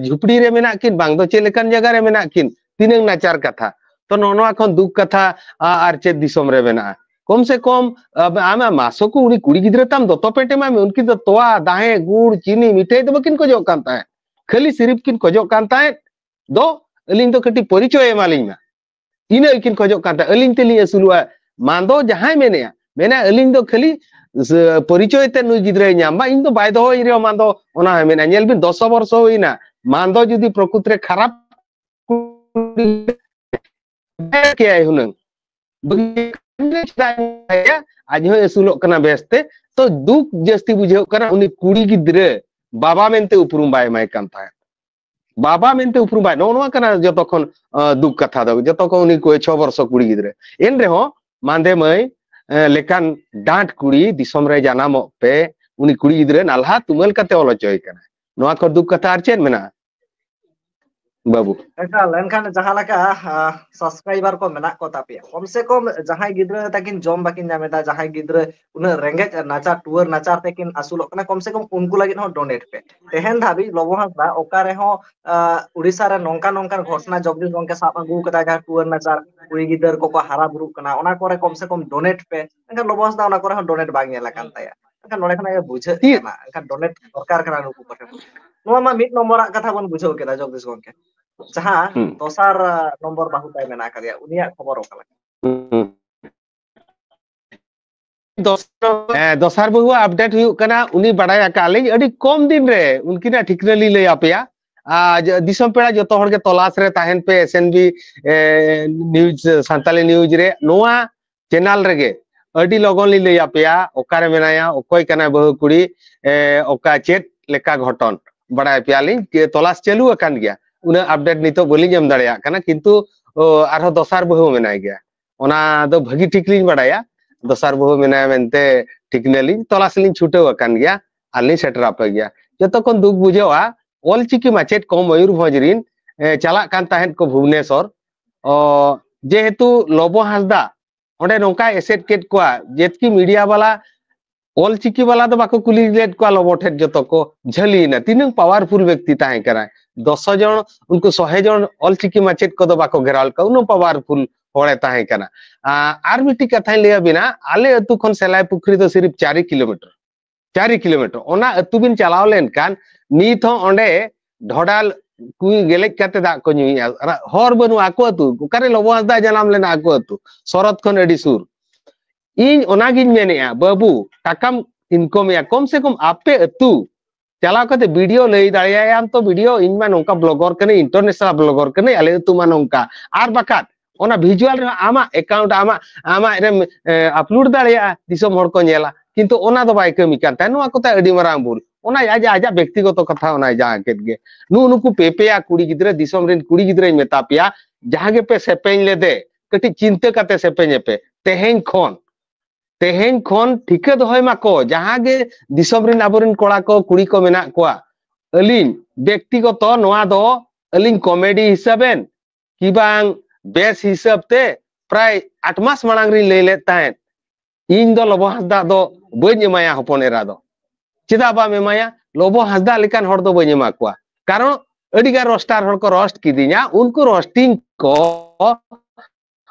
ᱡᱷᱩᱯᱲᱤ ᱨᱮ ᱢᱮᱱᱟᱜ ᱠᱤᱱ, ᱵᱟᱝ ᱫᱚ ᱪᱮᱫ ᱞᱮᱠᱟᱱ ᱡᱟᱭᱜᱟ ᱨᱮ ᱢᱮᱱᱟᱜ ᱠᱤᱱ, ᱛᱤᱱᱟᱹᱝ ᱱᱟᱪᱟᱨ ᱠᱟᱛᱷᱟ᱾ ᱛᱚ, ᱱᱚᱜᱼᱚ ᱱᱚᱣᱟ ᱠᱷᱚᱱ ᱫᱩᱠ ᱠᱟᱛᱷᱟ, ᱟ-, ᱟᱨ ᱪᱮᱫ ᱫᱤᱥᱚᱢ ᱨᱮ ᱢᱮᱱᱟᱜᱼᱟ? ᱠᱚᱢ ᱥᱮ ᱠᱚᱢ ᱟᱢ ᱢᱟᱥᱚ ᱠᱚ ᱩᱱᱤ ᱠᱩᱲᱤ ᱜᱤᱫᱽᱨᱟᱹ ᱛᱟᱢ ᱫᱚᱛᱚ ᱯᱮᱱᱴ ᱮᱢᱟᱭ ᱢᱮ᱾ ᱩᱱᱠᱤᱱ ᱫᱚ ᱛᱚᱣᱟ, ᱫᱟᱦᱮ, ᱜᱩᱲ, ᱪᱤᱱᱤ, ᱢᱤᱴᱷᱟᱹᱭ ᱫᱚ ᱵᱟᱹᱠᱤᱱ ᱠᱷᱚᱡᱚᱜ ᱠᱟᱱ ᱛᱟᱦᱮᱸᱫ, ᱠᱷᱟᱹᱞᱤ ᱥᱤᱨᱤᱯ ᱠᱤᱱ ᱠᱷᱚᱡᱚᱜ ᱠᱟᱱ ᱛᱟᱦᱮᱸᱫ᱾ ᱫᱚ ᱟᱹᱞᱤᱧ ᱫᱚ ᱠᱟᱹᱴᱤᱡ ᱯᱚᱨᱤᱪᱚᱭ ᱮᱢᱟᱞᱤᱧ ᱢᱟ, ᱤᱱᱟᱹ ᱜᱮᱠᱤᱱ ᱠᱷᱚᱡᱚᱜ ᱠᱟᱱ ᱛᱟᱦᱮᱸᱫ᱾ ᱟᱹᱞᱤᱧ ᱛᱮᱞᱤᱧ ᱟᱹᱥᱩᱞᱚᱜᱼᱟ᱾ ᱢᱟᱱᱫᱚ ᱡᱟᱦᱟᱸᱭ ᱢᱮᱱᱮᱜᱼᱟ, ᱢᱮᱱᱟ ᱟᱹᱞᱤᱧ ᱫᱚ ᱠᱷᱟᱹᱞᱤ ᱯᱚᱨᱤᱪᱚᱭ ᱛᱮ ᱱᱩᱭ ᱜᱤᱫᱽᱨᱟᱹᱭ ᱧᱟᱢ ᱢᱟ, ᱤᱧ ᱫᱚ ᱵᱟᱭ ᱫᱚᱦᱚᱭ ᱨᱮᱦᱚᱸ ᱢᱟᱱᱫᱚ ᱚᱱᱟ ᱦᱚᱸ ᱢᱮᱱᱟ᱾ ᱧᱮᱞ ᱵᱤᱱ, ᱫᱚᱥ ᱵᱚᱨᱥᱚ ᱦᱩᱭᱱᱟ, ᱢᱟᱱᱫᱚ ᱡᱩᱫᱤ ᱯᱨᱚᱠᱨᱤᱛ ᱨᱮ ᱠᱷᱟᱨᱟᱯ ᱠᱮᱭᱟᱭ ᱦᱩᱱᱟᱹᱝ, ᱟᱡ ᱦᱚᱸᱭ ᱟᱹᱥᱩᱞᱚᱜ ᱠᱟᱱᱟ ᱵᱮᱥᱛᱮ᱾ ᱛᱚ ᱫᱩᱠ ᱡᱟᱹᱥᱛᱤ ᱵᱩᱡᱷᱟᱹᱜ ᱠᱟᱱᱟ, ᱩᱱᱤ ᱠᱩᱲᱤ ᱜᱤᱫᱽᱨᱟᱹ ᱵᱟᱵᱟ ᱢᱮᱱᱛᱮ ᱩᱯᱨᱩᱢ ᱵᱟᱭ ᱮᱢᱟᱭ ᱠᱟᱱ ᱛᱟᱦᱮᱸᱫ᱾ ᱵᱟᱵᱟ ᱢᱮᱱᱛᱮ ᱩᱯᱨᱩᱢ ᱵᱟᱭ, ᱱᱚᱜᱼᱚ ᱱᱚᱣᱟ ᱠᱟᱱᱟ ᱡᱚᱛᱚ ᱠᱷᱚᱱ ᱫᱩᱠ ᱠᱟᱛᱷᱟ ᱫᱚ, ᱡᱚᱛᱚ ᱠᱷᱚᱱ ᱩᱱᱤ ᱠᱚ ᱪᱷᱚ ᱵᱚᱨᱥᱚ ᱠᱩᱲᱤ ᱜᱤᱫᱽᱨᱟᱹ᱾ ᱮᱱ ᱨᱮᱦᱚᱸ ᱢᱟᱸᱫᱮ ᱢᱟᱹᱭ ᱞᱮᱠᱟᱱ ᱰᱟᱸᱴ ᱠᱩᱲᱤ ᱫᱤᱥᱚᱢ ᱨᱮ ᱡᱟᱱᱟᱢᱚᱜ ᱯᱮ, ᱩᱱᱤ ᱠᱩᱲᱤ ᱜᱤᱫᱽᱨᱟᱹ ᱱᱟᱞᱦᱟ ᱛᱩᱢᱟᱹᱞ ᱠᱟᱛᱮ ᱚᱞ ᱦᱚᱪᱚᱭ ᱠᱟᱱᱟ᱾ ᱱᱚᱣᱟ ᱠᱷᱚᱱ ᱫᱩᱠ ᱠᱟᱛᱷᱟ ᱟᱨ ᱪᱮᱫ ᱢᱮᱱᱟᱜᱼᱟ ᱵᱟᱹᱵᱩ? ᱮᱠᱟᱞ, ᱮᱱᱠᱷᱟᱱ ᱡᱟᱦᱟᱸ ᱞᱮᱠᱟ ᱥᱟᱵᱥᱠᱨᱟᱭᱵᱟᱨ ᱠᱚ ᱢᱮᱱᱟᱜ ᱠᱚ ᱛᱟᱯᱮᱭᱟ, ᱠᱚᱢ ᱥᱮ ᱠᱚᱢ ᱡᱟᱦᱟᱸᱭ ᱜᱤᱫᱽᱨᱟᱹ ᱛᱟᱹᱠᱤᱱ ᱡᱚᱢ ᱵᱟᱹᱠᱤᱱ ᱧᱟᱢ ᱮᱫᱟ, ᱡᱟᱦᱟᱸᱭ ᱜᱤᱫᱽᱨᱟᱹ ᱩᱱᱟᱹᱜ ᱨᱮᱸᱜᱮᱡ ᱱᱟᱪᱟᱨ ᱴᱩᱣᱟᱹᱨ ᱱᱟᱪᱟᱨ ᱛᱮᱠᱤᱱ ᱟᱹᱥᱩᱞᱚᱜ ᱠᱟᱱᱟ, ᱠᱚᱢ ᱥᱮ ᱠᱚᱢ ᱩᱱᱠᱩ ᱞᱟᱹᱜᱤᱫ ᱦᱚᱸ ᱰᱚᱱᱮᱴ ᱯᱮ᱾ ᱛᱮᱦᱮᱧ ᱫᱷᱟᱹᱵᱤᱡ ᱞᱚᱵᱚ ᱦᱟᱸᱥᱫᱟ ᱚᱠᱟ ᱨᱮᱦᱚᱸ ᱩᱲᱤᱥᱥᱟ ᱨᱮ ᱱᱚᱝᱠᱟ ᱱᱚᱝᱠᱟᱱ ᱜᱷᱚᱴᱚᱱᱟ ᱡᱚᱜᱽᱫᱤᱥ ᱜᱚᱝᱠᱮ ᱥᱟᱵ ᱟᱹᱜᱩ ᱠᱟᱫᱟᱭ, ᱡᱟᱦᱟᱸ ᱴᱩᱣᱟᱹᱨ ᱱᱟᱪᱟᱨ ᱠᱩᱲᱤ ᱜᱤᱫᱟᱹᱨ ᱠᱚᱠᱚ ᱦᱟᱨᱟ ᱵᱩᱨᱩᱜ ᱠᱟᱱᱟ, ᱚᱱᱟ ᱠᱚᱨᱮ ᱠᱚᱢ ᱥᱮ ᱠᱚᱢ ᱰᱚᱱᱮᱴ ᱯᱮ᱾ ᱮᱱᱠᱷᱟᱱ ᱞᱚᱵᱚ ᱦᱟᱸᱥᱫᱟ ᱚᱱᱟ ᱠᱚᱨᱮ ᱦᱚᱸ ᱰᱚᱱᱮᱴ ᱵᱟᱝ ᱧᱮᱞ ᱟᱠᱟᱱ ᱛᱟᱭᱟ᱾ ᱮᱱᱠᱷᱟᱱ ᱱᱚᱰᱮ ᱠᱷᱚᱱᱟᱜ ᱜᱮ ᱵᱩᱡᱷᱟᱹᱜ ᱠᱟᱱᱟ, ᱮᱱᱠᱷᱟᱱ ᱰᱚᱱᱮᱴ ᱫᱚᱨᱠᱟᱨ ᱠᱟᱱᱟ ᱱᱩᱠᱩ ᱠᱚᱴᱷᱮᱱ᱾ ᱱᱚᱣᱟ ᱢᱟ ᱢᱤᱫ ᱱᱚᱢᱵᱚᱨᱟᱜ ᱠᱟᱛᱷᱟ ᱵᱚᱱ ᱵᱩᱡᱷᱟᱹᱣ ᱠᱮᱫᱟ ᱡᱚᱜᱽᱫᱤᱥ ᱜᱚᱝᱠᱮ᱾ ᱡᱟᱦᱟᱸ ᱦᱩᱸ᱾ ᱫᱚᱥᱟᱨ ᱱᱚᱢᱵᱚᱨ ᱵᱟᱹᱦᱩ ᱛᱟᱭ ᱢᱮᱱᱟᱜ ᱟᱠᱟᱫᱮᱭᱟ, ᱩᱱᱤᱭᱟᱜ ᱠᱷᱚᱵᱚᱨ ᱚᱠᱟ ᱞᱮᱠᱟ? ᱦᱩᱸ᱾ ᱫᱚᱥᱟᱨ, ᱦᱮᱸ, ᱫᱚᱥᱟᱨ ᱵᱟᱹᱦᱩᱣᱟᱜ ᱟᱯᱰᱮᱴ ᱦᱩᱭᱩᱜ ᱠᱟᱱᱟ, ᱩᱱᱤ ᱵᱟᱲᱟᱭ ᱟᱠᱟᱫ ᱞᱤᱧ ᱟᱹᱰᱤ ᱠᱚᱢ ᱫᱤᱱ ᱨᱮ ᱩᱱᱠᱤᱱᱟᱜ ᱴᱷᱤᱠᱱᱟᱹ ᱞᱤᱧ ᱞᱟᱹᱭ ᱟᱯᱮᱭᱟ᱾ ᱟᱨ ᱡᱚ-, ᱫᱤᱥᱚᱢ ᱯᱮᱲᱟ ᱡᱚᱛᱚ ᱦᱚᱲ ᱜᱮ ᱛᱚᱞᱟᱥ ᱨᱮ ᱛᱟᱦᱮᱱ ᱯᱮ, S N B, ᱮ, news, ᱥᱟᱱᱛᱟᱞᱤ news ᱨᱮ, ᱱᱚᱣᱟ channel ᱨᱮᱜᱮ ᱟᱹᱰᱤ ᱞᱚᱜᱚᱱ ᱞᱤᱧ ᱞᱟᱹᱭ ᱟᱯᱮᱭᱟ, ᱚᱠᱟᱨᱮ ᱢᱮᱱᱟᱭᱟ, ᱚᱠᱚᱭ ᱠᱟᱱᱟᱭ ᱵᱟᱹᱦᱩ ᱠᱩᱲᱤ, ᱮ, ᱚᱠᱟ ᱪᱮᱫ ᱞᱮᱠᱟ ᱜᱷᱚᱴᱚᱱ, ᱵᱟᱲᱟᱭ ᱯᱮᱭᱟᱞᱤᱧ᱾ ᱠᱮ-, ᱛᱚᱞᱟᱥ ᱪᱟᱹᱞᱩ ᱟᱠᱟᱱ ᱜᱮᱭᱟ, ᱩᱱᱟᱹᱜ ᱟᱯᱰᱮᱴ ᱱᱤᱛᱚᱜ ᱵᱟᱹᱞᱤᱧ ᱮᱢ ᱫᱟᱲᱮᱭᱟᱜ ᱠᱟᱱᱟ, ᱠᱤᱱᱛᱩ, ᱚ, ᱟᱨᱦᱚᱸ ᱫᱚᱥᱟᱨ ᱵᱟᱹᱦᱩ ᱢᱮᱱᱟᱭ ᱜᱮᱭᱟ᱾ ᱚᱱᱟ ᱫᱚ ᱵᱷᱟᱹᱜᱤ ᱴᱷᱤᱠ ᱞᱤᱧ ᱵᱟᱲᱟᱭᱟ, ᱫᱚᱥᱟᱨ ᱵᱟᱹᱦᱩ ᱢᱮᱱᱟᱭᱟ ᱢᱮᱱᱛᱮ ᱴᱷᱤᱠᱱᱟᱹ ᱞᱤᱧ ᱛᱚᱞᱟᱥ ᱞᱤᱧ ᱪᱷᱩᱴᱟᱹᱣ ᱟᱠᱟᱱ ᱜᱮᱭᱟ, ᱟᱨ ᱞᱤᱧ ᱥᱮᱴᱮᱨ ᱟᱯᱮ ᱜᱮᱭᱟ᱾ ᱡᱚᱛᱚ ᱠᱷᱚᱱ ᱫᱩᱠ ᱵᱩᱡᱷᱟᱹᱜᱼᱟ, ᱚᱞᱪᱤᱠᱤ ᱢᱟᱪᱮᱫ ᱠᱚ ᱢᱚᱭᱩᱨᱵᱷᱚᱸᱡᱽ ᱨᱤᱱ, ᱮ, ᱪᱟᱞᱟᱜ ᱠᱟᱱ ᱛᱟᱦᱮᱸᱫ ᱠᱚ ᱵᱷᱩᱵᱽᱱᱮᱥᱚᱨ, ᱚ, ᱡᱮᱦᱮᱛᱩ ᱞᱚᱵᱚ ᱦᱟᱸᱥᱫᱟ ᱚᱸᱰᱮ ᱱᱚᱝᱠᱟᱭ ᱮᱥᱮᱫ ᱠᱮᱫ ᱠᱚᱣᱟ, ᱡᱮᱛᱠᱤ ᱢᱤᱰᱤᱭᱟ ᱵᱟᱞᱟ ᱚᱞᱪᱤᱠᱤ ᱵᱟᱞᱟ ᱫᱚ ᱵᱟᱠᱚ ᱠᱩᱞᱤ ᱞᱮᱫ ᱠᱚᱣᱟ ᱞᱚᱵᱚ ᱴᱷᱮᱱ, ᱡᱚᱛᱚ ᱠᱚ ᱡᱷᱟᱹᱞᱤᱭᱮᱱᱟ᱾ ᱛᱤᱱᱟᱹᱝ powerful ᱵᱮᱠᱛᱤ ᱛᱟᱦᱮᱸ ᱠᱟᱱᱟᱭ, ᱫᱚᱥᱚ ᱡᱚᱱ, ᱩᱱᱠᱩ ᱥᱚᱦᱮ ᱡᱚᱱ ᱚᱞᱪᱤᱠᱤ ᱢᱟᱪᱮᱫ ᱠᱚᱫᱚ ᱵᱟᱠᱚ ᱜᱷᱮᱨᱟᱣ ᱞᱮᱫ ᱠᱚᱣᱟ, ᱩᱱᱟᱹᱜ powerful ᱦᱚᱲᱮ ᱛᱟᱦᱮᱸ ᱠᱟᱱᱟ᱾ ᱟᱨ ᱢᱤᱫᱴᱤᱡ ᱠᱟᱛᱷᱟᱧ ᱞᱟᱹᱭ ᱟᱵᱤᱱᱟ, ᱟᱞᱮ ᱟᱹᱛᱩ ᱠᱷᱚᱱ ᱥᱮᱞᱟᱭ ᱯᱩᱠᱷᱨᱤ ᱫᱚ ᱥᱤᱨᱤᱯ ᱪᱟᱨᱤ ᱠᱤᱞᱳᱢᱤᱴᱟᱨ, ᱪᱟᱨᱤ ᱠᱤᱞᱳᱢᱤᱴᱟᱨ᱾ ᱚᱱᱟ ᱟᱹᱛᱩ ᱵᱤᱱ ᱪᱟᱞᱟᱣ ᱞᱮᱱᱠᱷᱟᱱ ᱱᱤᱛ ᱦᱚᱸ ᱚᱸᱰᱮ ᱰᱷᱚᱰᱟᱞ ᱠᱩᱧ ᱜᱮᱞᱮᱡ ᱠᱟᱛᱮ ᱫᱟᱜ ᱠᱚ ᱧᱩᱭᱮᱫᱼᱟ᱾ ᱦᱚᱨ ᱵᱟᱹᱱᱩᱜᱼᱟ ᱟᱠᱚ ᱟᱹᱛᱩ, ᱚᱠᱟᱨᱮ ᱞᱚᱵᱚ ᱦᱟᱸᱥᱫᱟ ᱡᱟᱱᱟᱢ ᱞᱮᱱᱟ ᱟᱠᱚ ᱟᱹᱛᱩ, ᱥᱚᱨᱚᱛ ᱠᱷᱚᱱ ᱟᱹᱰᱤ ᱥᱩᱨ᱾ ᱤᱧ ᱚᱱᱟᱜᱤᱧ ᱢᱮᱱᱮᱫᱼᱟ, ᱵᱟᱹᱵᱩ, ᱴᱟᱠᱟᱢ ᱤᱱᱠᱚᱢᱮᱜᱼᱟ, ᱠᱚᱢ ᱥᱮ ᱠᱚᱢ ᱟᱯᱮ ᱟᱹᱛᱩ ᱪᱟᱞᱟᱣ ᱠᱟᱛᱮ ᱵᱷᱤᱰᱤᱭᱳ ᱞᱟᱹᱭ ᱫᱟᱲᱮᱭᱟᱭᱟᱢ ᱛᱚ, ᱵᱷᱤᱰᱤᱭᱳ, ᱤᱧ ᱢᱟ ᱱᱚᱝᱠᱟ ᱵᱞᱚᱜᱚᱨ ᱠᱟᱹᱱᱟᱹᱧ, ᱤᱱᱴᱟᱨᱱᱮᱥᱱᱟᱞ ᱵᱞᱚᱜᱚᱨ ᱠᱟᱹᱱᱟᱹᱧ, ᱟᱞᱮ ᱟᱹᱛᱩ ᱢᱟ ᱱᱚᱝᱠᱟ᱾ ᱟᱨ ᱵᱟᱠᱷᱟᱡ ᱚᱱᱟ ᱵᱷᱤᱡᱩᱣᱟᱞ ᱨᱮᱦᱚᱸ ᱟᱢᱟᱜ ᱮᱠᱟᱣᱩᱱᱴ, ᱟᱢᱟᱜ, ᱟᱢᱟᱜ ᱨᱮᱢ ᱟᱯᱞᱳᱰ ᱫᱟᱲᱮᱭᱟᱜᱼᱟ, ᱫᱤᱥᱚᱢ ᱦᱚᱲ ᱠᱚ ᱧᱮᱞᱟ, ᱠᱤᱱᱛᱩ ᱚᱱᱟ ᱫᱚ ᱵᱟᱭ ᱠᱟᱹᱢᱤ ᱠᱟᱱ ᱛᱟᱭᱟ᱾ ᱱᱚᱣᱟ ᱠᱚᱛᱮ ᱟᱹᱰᱤ ᱢᱟᱨᱟᱝ ᱵᱷᱩᱞ᱾ ᱚᱱᱟ ᱟᱡᱟᱜ, ᱟᱡᱟᱜ ᱵᱮᱠᱛᱤᱜᱚᱛᱚ ᱠᱟᱛᱷᱟ ᱚᱱᱟᱭ ᱡᱟᱦᱟᱸ ᱠᱮᱫ ᱜᱮ᱾ ᱱᱩᱜᱼᱩ ᱱᱩᱠᱩ ᱯᱮᱯᱮᱭᱟ ᱠᱩᱲᱤ ᱜᱤᱫᱽᱨᱟᱹ, ᱫᱤᱥᱚᱢ ᱨᱮᱱ ᱠᱩᱲᱤ ᱜᱤᱫᱽᱨᱟᱹᱧ ᱢᱮᱛᱟ ᱯᱮᱭᱟ, ᱡᱟᱦᱟᱸ ᱜᱮᱯᱮ ᱥᱮᱯᱮᱧ ᱞᱮᱫᱮ, ᱠᱟᱹᱴᱤᱡ ᱪᱤᱱᱛᱟᱹ ᱠᱟᱛᱮ ᱥᱮᱯᱮᱧ ᱮᱯᱮ᱾ ᱛᱮᱦᱮᱧ ᱠᱷᱚᱱ, ᱛᱮᱦᱮᱧ ᱠᱷᱚᱱ ᱴᱷᱤᱠᱟᱹ ᱫᱚᱦᱚᱭ ᱢᱟᱠᱚ, ᱡᱟᱦᱟᱸ ᱜᱮ ᱫᱤᱥᱚᱢ ᱨᱮᱱ ᱟᱵᱚᱨᱮᱱ ᱠᱚᱲᱟ ᱠᱚ, ᱠᱩᱲᱤ ᱠᱚ ᱢᱮᱱᱟᱜ ᱠᱚᱣᱟ᱾ ᱟᱹᱞᱤᱧ ᱵᱮᱠᱛᱤᱜᱚᱛᱚ ᱱᱚᱣᱟ ᱫᱚ ᱟᱹᱞᱤᱧ ᱠᱚᱢᱮᱰᱤ ᱦᱤᱥᱟᱹᱵᱮᱱ ᱠᱤ ᱵᱟᱝ ᱵᱮᱥ ᱦᱤᱥᱟᱹᱵ ᱛᱮ ᱯᱨᱟᱭ ᱟᱴ ᱢᱟᱥ ᱢᱟᱲᱟᱝ ᱨᱤᱧ ᱞᱟᱹᱭ ᱞᱮᱫ ᱛᱟᱦᱮᱸᱫ, ᱤᱧ ᱫᱚ ᱞᱚᱵᱚ ᱦᱟᱸᱥᱫᱟ ᱫᱚ ᱵᱟᱹᱧ ᱮᱢᱟᱭᱟ ᱦᱚᱯᱚᱱ ᱮᱨᱟ ᱫᱚ᱾ ᱪᱮᱫᱟᱜ ᱵᱟᱢ ᱮᱢᱟᱭᱟ? ᱞᱚᱵᱚ ᱦᱟᱸᱥᱫᱟ ᱞᱮᱠᱟᱱ ᱦᱚᱲ ᱫᱚ ᱵᱟᱹᱧ ᱮᱢᱟ ᱠᱚᱣᱟ᱾ ᱠᱟᱨᱚᱱ ᱟᱹᱰᱤᱜᱟᱱ ᱨᱳᱥᱴᱟᱨ ᱦᱚᱲ ᱠᱚ ᱨᱳᱥᱴ ᱠᱤᱫᱤᱧᱟ, ᱩᱱᱠᱩ ᱨᱳᱥᱴᱤᱝ ᱠᱚ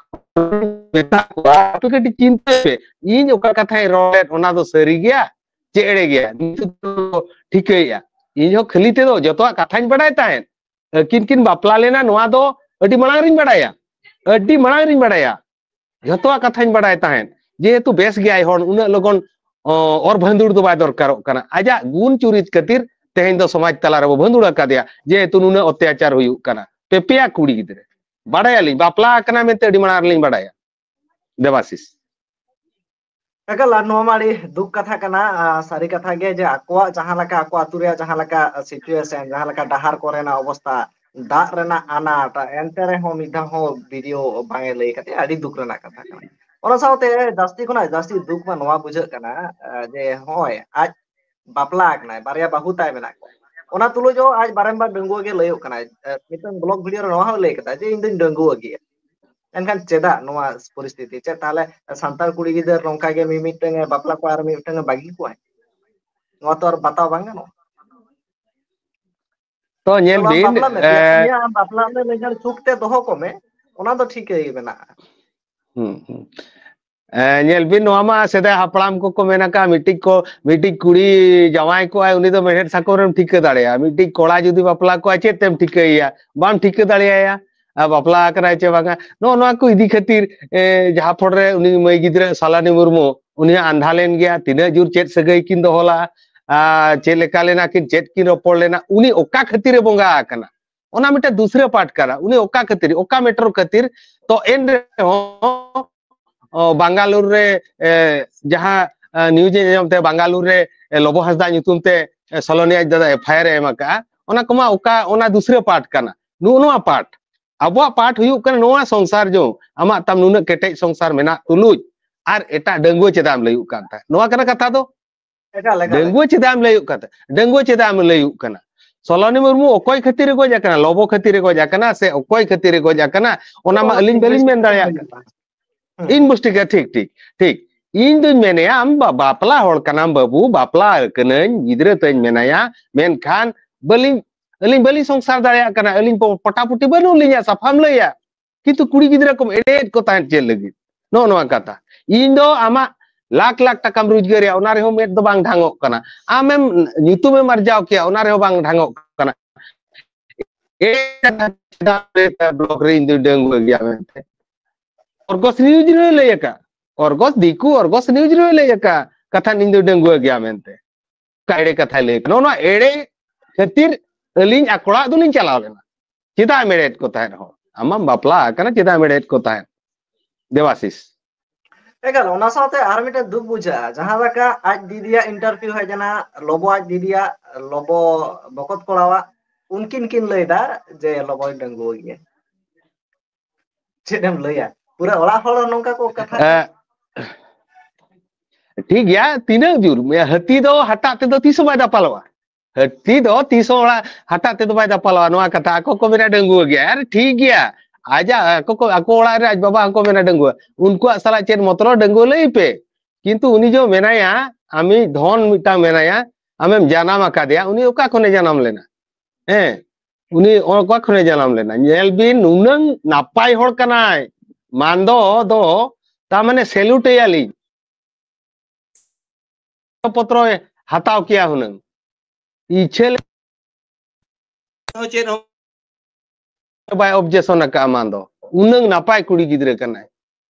ᱢᱮᱛᱟ ᱠᱚᱣᱟ, ᱟᱯᱮ ᱠᱟᱹᱴᱤᱡ ᱪᱤᱱᱛᱟᱹᱭ ᱯᱮ, ᱤᱧ ᱚᱠᱟ ᱠᱟᱛᱷᱟᱧ ᱨᱚᱲ ᱞᱮᱫ ᱚᱱᱟ ᱫᱚ ᱥᱟᱹᱨᱤ ᱜᱮᱭᱟ ᱪᱮ ᱮᱲᱮ ᱜᱮᱭᱟ, ᱱᱤᱛᱚᱜ ᱫᱚ ᱴᱷᱤᱠᱟᱹᱭᱮᱜᱼᱟ᱾ ᱤᱧ ᱦᱚᱸ ᱠᱷᱟᱹᱞᱤ ᱛᱮᱫᱚ ᱡᱚᱛᱚᱣᱟᱜ ᱠᱟᱛᱷᱟᱧ ᱵᱟᱰᱟᱭ ᱛᱟᱦᱮᱸᱫ, ᱟᱹᱠᱤᱱ ᱠᱤᱱ ᱵᱟᱯᱞᱟ ᱞᱮᱱᱟ ᱱᱚᱣᱟ ᱫᱚ ᱟᱹᱰᱤ ᱢᱟᱲᱟᱝ ᱨᱤᱧ ᱵᱟᱰᱟᱭᱟ, ᱟᱹᱰᱤ ᱢᱟᱲᱟᱝ ᱨᱤᱧ ᱵᱟᱰᱟᱭᱟ, ᱡᱚᱛᱚᱣᱟᱜ ᱠᱟᱛᱷᱟᱧ ᱵᱟᱰᱟᱭ ᱛᱟᱦᱮᱸᱫ᱾ ᱡᱮᱦᱮᱛᱩ ᱵᱮᱥ ᱜᱮᱭᱟᱭ ᱦᱚᱲ, ᱩᱱᱟᱹᱜ ᱞᱚᱜᱚᱱ ᱚ, ᱚᱨ ᱵᱷᱟᱹᱱᱫᱩᱲ ᱫᱚ ᱵᱟᱭ ᱫᱚᱨᱠᱟᱨᱚᱜ ᱠᱟᱱᱟ᱾ ᱟᱡᱟᱜ ᱜᱩᱱ ᱪᱩᱨᱤᱛ ᱠᱷᱟᱹᱛᱤᱨ ᱛᱮᱦᱮᱧ ᱫᱚ ᱥᱚᱢᱟᱡᱽ ᱛᱟᱞᱟ ᱨᱮᱵᱚ ᱵᱷᱟᱹᱱᱫᱩᱲ ᱟᱠᱟᱫᱮᱭᱟ, ᱡᱮᱦᱮᱛᱩ ᱱᱩᱱᱟᱹᱜ ᱚᱛᱛᱟᱪᱟᱨ ᱦᱩᱭᱩᱜ ᱠᱟᱱᱟ᱾ ᱯᱮᱯᱮᱭᱟ ᱠᱩᱲᱤ ᱜᱤᱫᱽᱨᱟᱹ, ᱵᱟᱰᱟᱭᱟᱞᱤᱧ, ᱵᱟᱯᱞᱟ ᱟᱠᱟᱱᱟ ᱢᱮᱱᱛᱮ ᱟᱹᱰᱤ ᱢᱟᱲᱟᱝ ᱨᱮᱞᱤᱧ ᱵᱟᱰᱟᱭᱟ᱾ ᱫᱮᱵᱟᱥᱤᱥ᱾ ᱮᱠᱟᱞ, ᱟᱨ ᱱᱚᱣᱟ ᱢᱟ ᱟᱹᱰᱤ ᱫᱩᱠ ᱠᱟᱛᱷᱟ ᱠᱟᱱᱟ᱾ ᱟᱨ ᱥᱟᱹᱨᱤ ᱠᱟᱛᱷᱟ ᱜᱮ ᱡᱮ ᱟᱠᱚᱣᱟᱜ ᱡᱟᱦᱟᱸ ᱞᱮᱠᱟ, ᱟᱠᱚ ᱟᱹᱛᱩ ᱨᱮᱭᱟᱜ ᱡᱟᱦᱟᱸ ᱞᱮᱠᱟ situation, ᱡᱟᱦᱟᱸ ᱞᱮᱠᱟ ᱰᱟᱦᱟᱨ ᱠᱚᱨᱮᱱᱟᱜ ᱚᱵᱚᱥᱛᱟ, ᱫᱟᱜ ᱨᱮᱱᱟᱜ ᱟᱱᱟᱴ, ᱮᱱᱛᱮ ᱨᱮᱦᱚᱸ ᱢᱤᱫ ᱫᱷᱟᱣ ᱦᱚᱸ ᱵᱷᱤᱰᱤᱭᱳ ᱵᱟᱝ ᱮ ᱞᱟᱹᱭ ᱠᱟᱛᱮ ᱟᱹᱰᱤ ᱫᱩᱠ ᱨᱮᱱᱟᱜ ᱠᱟᱛᱷᱟ ᱠᱟᱱᱟ᱾ ᱚᱱᱟ ᱥᱟᱶᱛᱮ ᱡᱟᱹᱥᱛᱤ ᱠᱷᱚᱱᱟᱜ ᱡᱟᱹᱥᱛᱤ ᱫᱩᱠ ᱢᱟ ᱱᱚᱣᱟ ᱵᱩᱡᱷᱟᱹᱜ ᱠᱟᱱᱟ, ᱟᱸ, ᱡᱮ ᱦᱚᱸᱜᱼᱚᱭ ᱟᱡ ᱵᱟᱯᱞᱟ ᱟᱠᱟᱱᱟᱭ, ᱵᱟᱨᱭᱟ ᱵᱟᱹᱦᱩ ᱛᱟᱭ ᱢᱮᱱᱟᱜ ᱠᱚᱣᱟ, ᱚᱱᱟ ᱛᱩᱞᱩᱡ ᱦᱚᱸ ᱟᱡ ᱵᱟᱨᱮᱢᱵᱟᱨ ᱰᱟᱺᱜᱩᱣᱟᱹ ᱜᱮ ᱞᱟᱹᱭᱚᱜ ᱠᱟᱱᱟᱭ᱾ ᱟᱸ, ᱢᱤᱫᱴᱟᱝ ᱵᱞᱚᱜ ᱵᱷᱤᱰᱤᱭᱳ ᱨᱮ ᱱᱚᱣᱟ ᱦᱚᱸ ᱞᱟᱹᱭ ᱠᱟᱫᱟ ᱡᱮ ᱤᱧ ᱫᱚᱧ ᱰᱟᱺᱜᱩᱣᱟᱹ ᱜᱮᱭᱟ᱾ ᱮᱱᱠᱷᱟᱱ ᱪᱮᱫᱟᱜ ᱱᱚᱣᱟ ᱯᱚᱨᱤᱥᱛᱷᱤᱛᱤ? ᱪᱮᱫ ᱛᱟᱦᱞᱮ ᱥᱟᱱᱛᱟᱲ ᱠᱩᱲᱤ ᱜᱤᱫᱟᱹᱨ ᱱᱚᱝᱠᱟ ᱜᱮ ᱢᱤᱢᱤᱫᱴᱟᱝ ᱮ ᱵᱟᱯᱞᱟ ᱠᱚᱣᱟ ᱟᱨ ᱢᱤᱢᱤᱫᱴᱟᱝ ᱮ ᱵᱟᱹᱜᱤ ᱠᱚᱣᱟᱭ? ᱱᱚᱣᱟ ᱛᱚ ᱟᱨ ᱵᱟᱛᱟᱣ ᱵᱟᱝ ᱜᱟᱱᱚᱜᱼᱟ᱾ ᱛᱚ ᱧᱮᱞ ᱪᱚᱞᱚ ᱟᱢ ᱵᱤᱱ, ᱵᱟᱯᱞᱟ ᱢᱮ, ᱮ, ᱯᱮᱭᱟ ᱯᱩᱱᱭᱟ ᱟᱢ ᱵᱟᱯᱞᱟ ᱢᱮ, ᱢᱮᱱᱠᱷᱟᱱ ᱥᱩᱠ ᱛᱮ ᱫᱚᱦᱚ ᱠᱚᱢᱮ᱾ ᱚᱱᱟ ᱫᱚ ᱴᱷᱤᱠᱟᱹ ᱜᱮ ᱢᱮᱱᱟᱜᱼᱟ᱾ ᱦᱩᱸ, ᱦᱩᱸ᱾ ᱮ, ᱧᱮᱞ ᱵᱤᱱ, ᱱᱚᱣᱟ ᱢᱟ ᱥᱮᱫᱟᱭ ᱦᱟᱯᱲᱟᱢ ᱠᱚᱠᱚ ᱢᱮᱱ ᱟᱠᱟᱫ, ᱢᱤᱫᱴᱤᱡ ᱠᱚ, ᱢᱤᱫᱴᱤᱡ ᱠᱩᱲᱤ ᱡᱟᱶᱟᱭ ᱠᱚᱜᱼᱟᱭ, ᱩᱱᱤ ᱫᱚ ᱢᱮᱲᱦᱮᱫ ᱥᱟᱠᱚᱢ ᱨᱮᱢ ᱴᱷᱤᱠᱟᱹ ᱫᱟᱲᱮᱭᱟᱜᱼᱟ᱾ ᱢᱤᱫᱴᱤᱡ ᱠᱚᱲᱟ ᱡᱩᱫᱤ ᱵᱟᱯᱞᱟ ᱠᱚᱜᱼᱟ, ᱪᱮᱫ ᱛᱮᱢ ᱴᱷᱤᱠᱟᱹᱭᱮᱭᱟ? ᱵᱟᱢ ᱴᱷᱤᱠᱟᱹ ᱫᱟᱲᱮᱭᱟᱭᱟ᱾ ᱟᱨ ᱵᱟᱯᱞᱟ ᱟᱠᱟᱱᱟᱭ ᱪᱮ ᱵᱟᱝᱟ, ᱱᱚᱜᱼᱚ ᱱᱚᱣᱟ ᱠᱚ ᱤᱫᱤ ᱠᱷᱟᱹᱛᱤᱨ, ᱮ, ᱡᱟᱦᱟᱸ ᱯᱷᱚᱲ ᱨᱮ ᱩᱱᱤ ᱢᱟᱹᱭ ᱜᱤᱫᱽᱨᱟᱹ ᱥᱟᱞᱟᱱᱤ ᱢᱩᱨᱢᱩ, ᱩᱱᱤ ᱦᱚᱸ ᱟᱸᱫᱷᱟ ᱞᱮᱱ ᱜᱮᱭᱟ᱾ ᱛᱤᱱᱟᱹᱜ ᱡᱳᱨ ᱪᱮᱫ ᱥᱟᱹᱜᱟᱹᱭ ᱠᱤᱱ ᱫᱚᱦᱚ ᱞᱟᱜᱼᱟ, ᱟᱨ ᱪᱮᱫ ᱞᱮᱠᱟ ᱞᱮᱱᱟ ᱠᱤᱱ, ᱪᱮᱫ ᱠᱤᱱ ᱨᱚᱯᱚᱲ ᱞᱮᱱᱟ, ᱩᱱᱤ ᱚᱠᱟ ᱠᱷᱟᱹᱛᱤᱨ ᱮ ᱵᱚᱸᱜᱟ ᱟᱠᱟᱱᱟ, ᱚᱱᱟ ᱢᱤᱫᱴᱮᱱ ᱫᱩᱥᱨᱟᱹ ᱯᱟᱴ ᱠᱟᱱᱟ᱾ ᱩᱱᱤ ᱚᱠᱟ ᱠᱷᱟᱹᱛᱤᱨ, ᱚᱠᱟ ᱢᱮᱴᱟᱨ ᱠᱷᱟᱹᱛᱤᱨ, ᱛᱚ ᱮᱱ ᱨᱮᱦᱚᱸ ᱚ, ᱵᱟᱝᱜᱟᱞᱩᱨ ᱨᱮ, ᱮ, ᱡᱟᱦᱟᱸ, ᱮ, ᱱᱤᱭᱩᱡᱽ ᱤᱧ ᱟᱸᱡᱚᱢ ᱛᱮ, ᱵᱟᱝᱜᱟᱞᱩᱨ ᱨᱮ, ᱮ, ᱞᱚᱵᱚ ᱦᱟᱸᱥᱫᱟ ᱧᱩᱛᱩᱢ ᱛᱮ, ᱮ, ᱥᱚᱞᱚᱱᱤ ᱟᱡ ᱫᱟᱫᱟ ᱮᱯᱷ ᱟᱭ ᱟᱨ ᱮ ᱮᱢ ᱟᱠᱟᱫᱼᱟ, ᱚᱱᱟ ᱠᱚᱢᱟ ᱚᱠᱟ, ᱚᱱᱟ ᱫᱩᱥᱨᱟᱹ ᱯᱟᱴ ᱠᱟᱱᱟ᱾ ᱱᱚᱜᱼᱚ ᱱᱚᱣᱟ ᱯᱟᱴ, ᱟᱵᱚᱣᱟᱜ ᱯᱟᱴ ᱦᱩᱭᱩᱜ ᱠᱟᱱᱟ ᱱᱚᱣᱟ ᱥᱚᱝᱥᱟᱨ ᱡᱚᱝ, ᱟᱢᱟᱜ ᱛᱟᱢ ᱱᱩᱱᱟᱹᱜ ᱠᱮᱴᱮᱡ ᱥᱚᱝᱥᱟᱨ ᱢᱮᱱᱟᱜ ᱛᱩᱞᱩᱡ ᱟᱨ ᱮᱴᱟᱜ ᱰᱟᱺᱜᱩᱣᱟᱹ ᱪᱮᱫᱟᱜ ᱮᱢ ᱞᱟᱹᱭᱩᱜ ᱠᱟᱱ ᱛᱟᱦᱮᱸᱫ? ᱱᱚᱣᱟ ᱠᱟᱱᱟ ᱠᱟᱛᱷᱟ ᱫᱚ᱾ ᱮᱠᱟᱞ, ᱮᱠᱟᱞ, ᱰᱟᱺᱜᱩᱣᱟᱹ ᱪᱮᱫᱟᱜ ᱮᱢ ᱞᱟᱹᱭᱩᱜ ᱠᱟᱱ ᱛᱟᱦᱮᱸᱫ? ᱰᱟᱺᱜᱩᱣᱟᱹ ᱪᱮᱫᱟᱜ ᱮᱢ ᱞᱟᱹᱭᱩᱜ ᱠᱟᱱᱟ? ᱥᱚᱞᱚᱱᱤ ᱢᱩᱨᱢᱩ ᱚᱠᱚᱭ ᱠᱷᱟᱹᱛᱤᱨ ᱮ ᱜᱚᱡ ᱟᱠᱟᱱᱟ? ᱞᱚᱵᱚ ᱠᱷᱟᱹᱛᱤᱨ ᱮ ᱜᱚᱡ ᱟᱠᱟᱱᱟ ᱥᱮ ᱚᱠᱚᱭ ᱠᱷᱟᱹᱛᱤᱨ ᱮ ᱜᱚᱡ ᱟᱠᱟᱱᱟ? ᱚᱱᱟ ᱢᱟ ᱟᱹᱞᱤᱧ ᱵᱟᱹᱞᱤᱧ ᱢᱮᱱ ᱫᱟᱲᱮᱭᱟᱜ ᱠᱟᱱᱟ᱾ ᱦᱩᱸ᱾ ᱤᱱᱵᱷᱮᱥᱴᱤᱜᱮᱴ, ᱴᱷᱤᱠ, ᱴᱷᱤᱠ, ᱴᱷᱤᱠ᱾ ᱤᱧ ᱫᱩᱧ ᱢᱮᱱᱮᱭᱟ, ᱟᱢ ᱵᱟ-, ᱵᱟᱯᱞᱟ ᱦᱚᱲ ᱠᱟᱱᱟᱢ ᱵᱟᱹᱵᱩ, ᱵᱟᱯᱞᱟ ᱠᱟᱹᱱᱟᱹᱧ, ᱜᱤᱫᱽᱨᱟᱹ ᱛᱟᱹᱧ ᱢᱮᱱᱟᱭᱟ, ᱢᱮᱱᱠᱷᱟᱱ ᱵᱟᱹᱞᱤᱧ, ᱟᱹᱞᱤᱧ ᱵᱟᱹᱞᱤᱧ ᱥᱚᱝᱥᱟᱨ ᱫᱟᱲᱮᱭᱟᱜ ᱠᱟᱱᱟ, ᱟᱹᱞᱤᱧ ᱯᱚ-, ᱯᱚᱴᱟᱯᱩᱴᱤ ᱵᱟᱹᱱᱩᱜ ᱞᱤᱧᱟ, ᱥᱟᱯᱷᱟᱢ ᱞᱟᱹᱭᱟ᱾ ᱠᱤᱱᱛᱩ ᱠᱩᱲᱤ ᱜᱤᱫᱽᱨᱟᱹ ᱠᱚᱢ ᱮᱲᱮᱭᱮᱫ ᱠᱚ ᱛᱟᱦᱮᱸᱫ ᱪᱮᱫ ᱞᱟᱹᱜᱤᱫ? ᱱᱚᱜᱼᱚ ᱱᱚᱣᱟ ᱠᱟᱛᱷᱟ᱾ ᱤᱧ ᱫᱚ ᱟᱢᱟᱜ ᱞᱟᱠᱷ ᱞᱟᱠᱷ ᱴᱟᱠᱟᱢ ᱨᱳᱡᱽᱜᱟᱨᱮᱜᱼᱟ, ᱚᱱᱟ ᱨᱮᱦᱚᱸ ᱢᱮᱫ ᱫᱚ ᱵᱟᱝ ᱰᱷᱟᱝᱚᱜ ᱠᱟᱱᱟ᱾ ᱟᱢᱮᱢ ᱧᱩᱛᱩᱢᱮᱢ ᱟᱨᱡᱟᱣ ᱠᱮᱭᱟ, ᱚᱱᱟ ᱨᱮᱦᱚᱸ ᱵᱟᱝ ᱰᱷᱟᱝᱚᱜ ᱠᱟᱱᱟ᱾ ᱮ, ᱵᱞᱚᱠ ᱨᱮ ᱤᱧ ᱫᱚ ᱰᱟᱺᱜᱩᱣᱟᱹ ᱜᱮᱭᱟ ᱢᱮᱱᱛᱮ᱾ ᱚᱨᱜᱚᱥ ᱱᱤᱭᱩᱡᱽ ᱨᱮ ᱞᱟᱹᱭ ᱟᱠᱟᱫ, ᱚᱨᱜᱚᱥ ᱫᱤᱠᱩ, ᱚᱨᱜᱚᱥ ᱱᱤᱭᱩᱡᱽ ᱨᱮ ᱞᱟᱹᱭ ᱟᱠᱟᱫ ᱠᱟᱛᱷᱟ, ᱤᱧ ᱫᱚ ᱰᱟᱺᱜᱩᱣᱟᱹ ᱜᱮᱭᱟ ᱢᱮᱱᱛᱮ᱾ ᱚᱠᱟ ᱮᱲᱮ ᱠᱟᱛᱷᱟᱭ ᱞᱟᱹᱭ ᱠᱟᱱᱟ? ᱱᱚᱣᱟ ᱮᱲᱮ ᱠᱷᱟᱹᱛᱤᱨ ᱟᱹᱞᱤᱧ ᱟᱠᱚ ᱚᱲᱟᱜ ᱫᱚᱞᱤᱧ ᱪᱟᱞᱟᱣ ᱞᱮᱱᱟ᱾ ᱪᱮᱫᱟᱜ ᱮᱢ ᱮᱲᱮᱭᱮᱫ ᱠᱚ ᱛᱟᱦᱮᱸᱫ? ᱦᱚᱸ, ᱟᱢᱟᱢ ᱵᱟᱯᱞᱟ ᱟᱠᱟᱱᱟ, ᱪᱮᱫᱟᱜ ᱮᱢ ᱮᱲᱮᱭᱮᱫ ᱠᱚ ᱛᱟᱦᱮᱸᱫ? ᱫᱮᱵᱟᱥᱤᱥ᱾ ᱮᱠᱟᱞ, ᱚᱱᱟ ᱥᱟᱶᱛᱮ ᱟᱨ ᱢᱤᱫᱴᱮᱱ ᱫᱩᱠ ᱵᱩᱡᱷᱟᱹᱜᱼᱟ, ᱡᱟᱦᱟᱸ ᱞᱮᱠᱟ ᱟᱡ ᱫᱤᱫᱤᱭᱟᱜ ᱤᱱᱴᱟᱨᱵᱷᱤᱭᱩ ᱦᱮᱡ ᱮᱱᱟ, ᱞᱚᱵᱚ ᱟᱡ ᱫᱤᱫᱤᱭᱟᱜ, ᱞᱚᱵᱚ ᱵᱚᱠᱚᱛ ᱠᱚᱲᱟᱣᱟᱜ, ᱩᱱᱠᱤᱱ ᱠᱤᱱ ᱞᱟᱹᱭ ᱮᱫᱟ ᱡᱮ ᱞᱚᱵᱚᱭ ᱰᱟᱺᱜᱩᱣᱟᱹ ᱜᱮᱭᱟ᱾ ᱪᱮᱫ ᱮᱢ ᱞᱟᱹᱭᱟ, ᱯᱩᱨᱟᱹ ᱚᱲᱟᱜ ᱦᱚᱲ ᱱᱚᱝᱠᱟ ᱠᱚ ᱠᱟᱛᱷᱟ᱾ ᱮ, ᱴᱷᱤᱠ ᱜᱮᱭᱟ, ᱛᱤᱱᱟᱹᱜ ᱡᱳᱨ ᱦᱟᱹᱛᱤ ᱫᱚ ᱦᱟᱴᱟᱜ ᱛᱮᱫᱚ ᱛᱤᱥ ᱦᱚᱸ ᱵᱟᱭ ᱫᱟᱯᱟᱞᱚᱜᱼᱟ᱾ ᱦᱟᱹᱛᱤ ᱫᱚ ᱛᱤᱥ ᱦᱚᱸ ᱚᱲᱟᱜ ᱦᱟᱴᱟᱜ ᱛᱮᱫᱚ ᱵᱟᱭ ᱫᱟᱯᱟᱞᱚᱜᱼᱟ᱾ ᱱᱚᱣᱟ ᱠᱟᱛᱷᱟ ᱟᱠᱚ ᱠᱚ ᱢᱮᱱᱟ ᱰᱟᱺᱜᱩᱣᱟᱹ ᱜᱮᱭᱟ᱾ ᱟᱨ ᱴᱷᱤᱠ ᱜᱮᱭᱟ, ᱟᱡᱟᱜ ᱟᱠᱚ ᱠᱚ, ᱟᱠᱚ ᱚᱲᱟᱜ ᱨᱮ ᱟᱡ ᱵᱟᱵᱟ ᱦᱚᱸᱠᱚ ᱢᱮᱱᱟ ᱰᱟᱺᱜᱩᱣᱟᱹ᱾ ᱩᱱᱠᱩᱣᱟᱜ ᱥᱟᱞᱟᱜ ᱪᱮᱫ ᱢᱚᱛᱞᱚᱵ? ᱰᱟᱺᱜᱩᱣᱟᱹ ᱞᱟᱹᱭ ᱯᱮ᱾ ᱠᱤᱱᱛᱩ ᱩᱱᱤ ᱡᱮ ᱢᱮᱱᱟᱭᱟ, ᱟᱢᱤᱡ ᱫᱷᱚᱱ ᱢᱤᱫᱴᱟᱝ ᱢᱮᱱᱟᱭᱟ, ᱟᱢᱮᱢ ᱡᱟᱱᱟᱢ ᱟᱠᱟᱫᱮᱭᱟ, ᱩᱱᱤ ᱚᱠᱟ ᱠᱷᱚᱱᱮ ᱡᱟᱱᱟᱢ ᱞᱮᱱᱟ? ᱦᱮᱸ, ᱩᱱᱤ ᱚᱠᱟ ᱠᱷᱚᱱᱮ ᱡᱟᱱᱟᱢ ᱞᱮᱱᱟ? ᱧᱮᱞ ᱵᱤᱱ, ᱱᱩᱱᱟᱹᱝ ᱱᱟᱯᱟᱭ ᱦᱚᱲ ᱠᱟᱱᱟᱭ ᱢᱟᱱᱫᱚ ᱫᱚ, ᱛᱟ ᱢᱟᱱᱮ salute ᱮᱭᱟᱞᱤᱧ᱾ ᱯᱚᱛᱨᱚᱭ ᱦᱟᱛᱟᱣ ᱠᱮᱭᱟ ᱦᱩᱱᱟᱹᱝ᱾ ᱤᱪᱷᱟᱹ ᱞᱮ- ᱦᱚᱸ ᱪᱮᱫ ᱦᱚᱸ ᱵᱟᱭ objection ᱟᱠᱟᱫᱼᱟ ᱢᱟᱱᱫᱚ᱾ ᱩᱱᱟᱹᱝ ᱱᱟᱯᱟᱭ ᱠᱩᱲᱤ ᱜᱤᱫᱽᱨᱟᱹ ᱠᱟᱱᱟᱭ᱾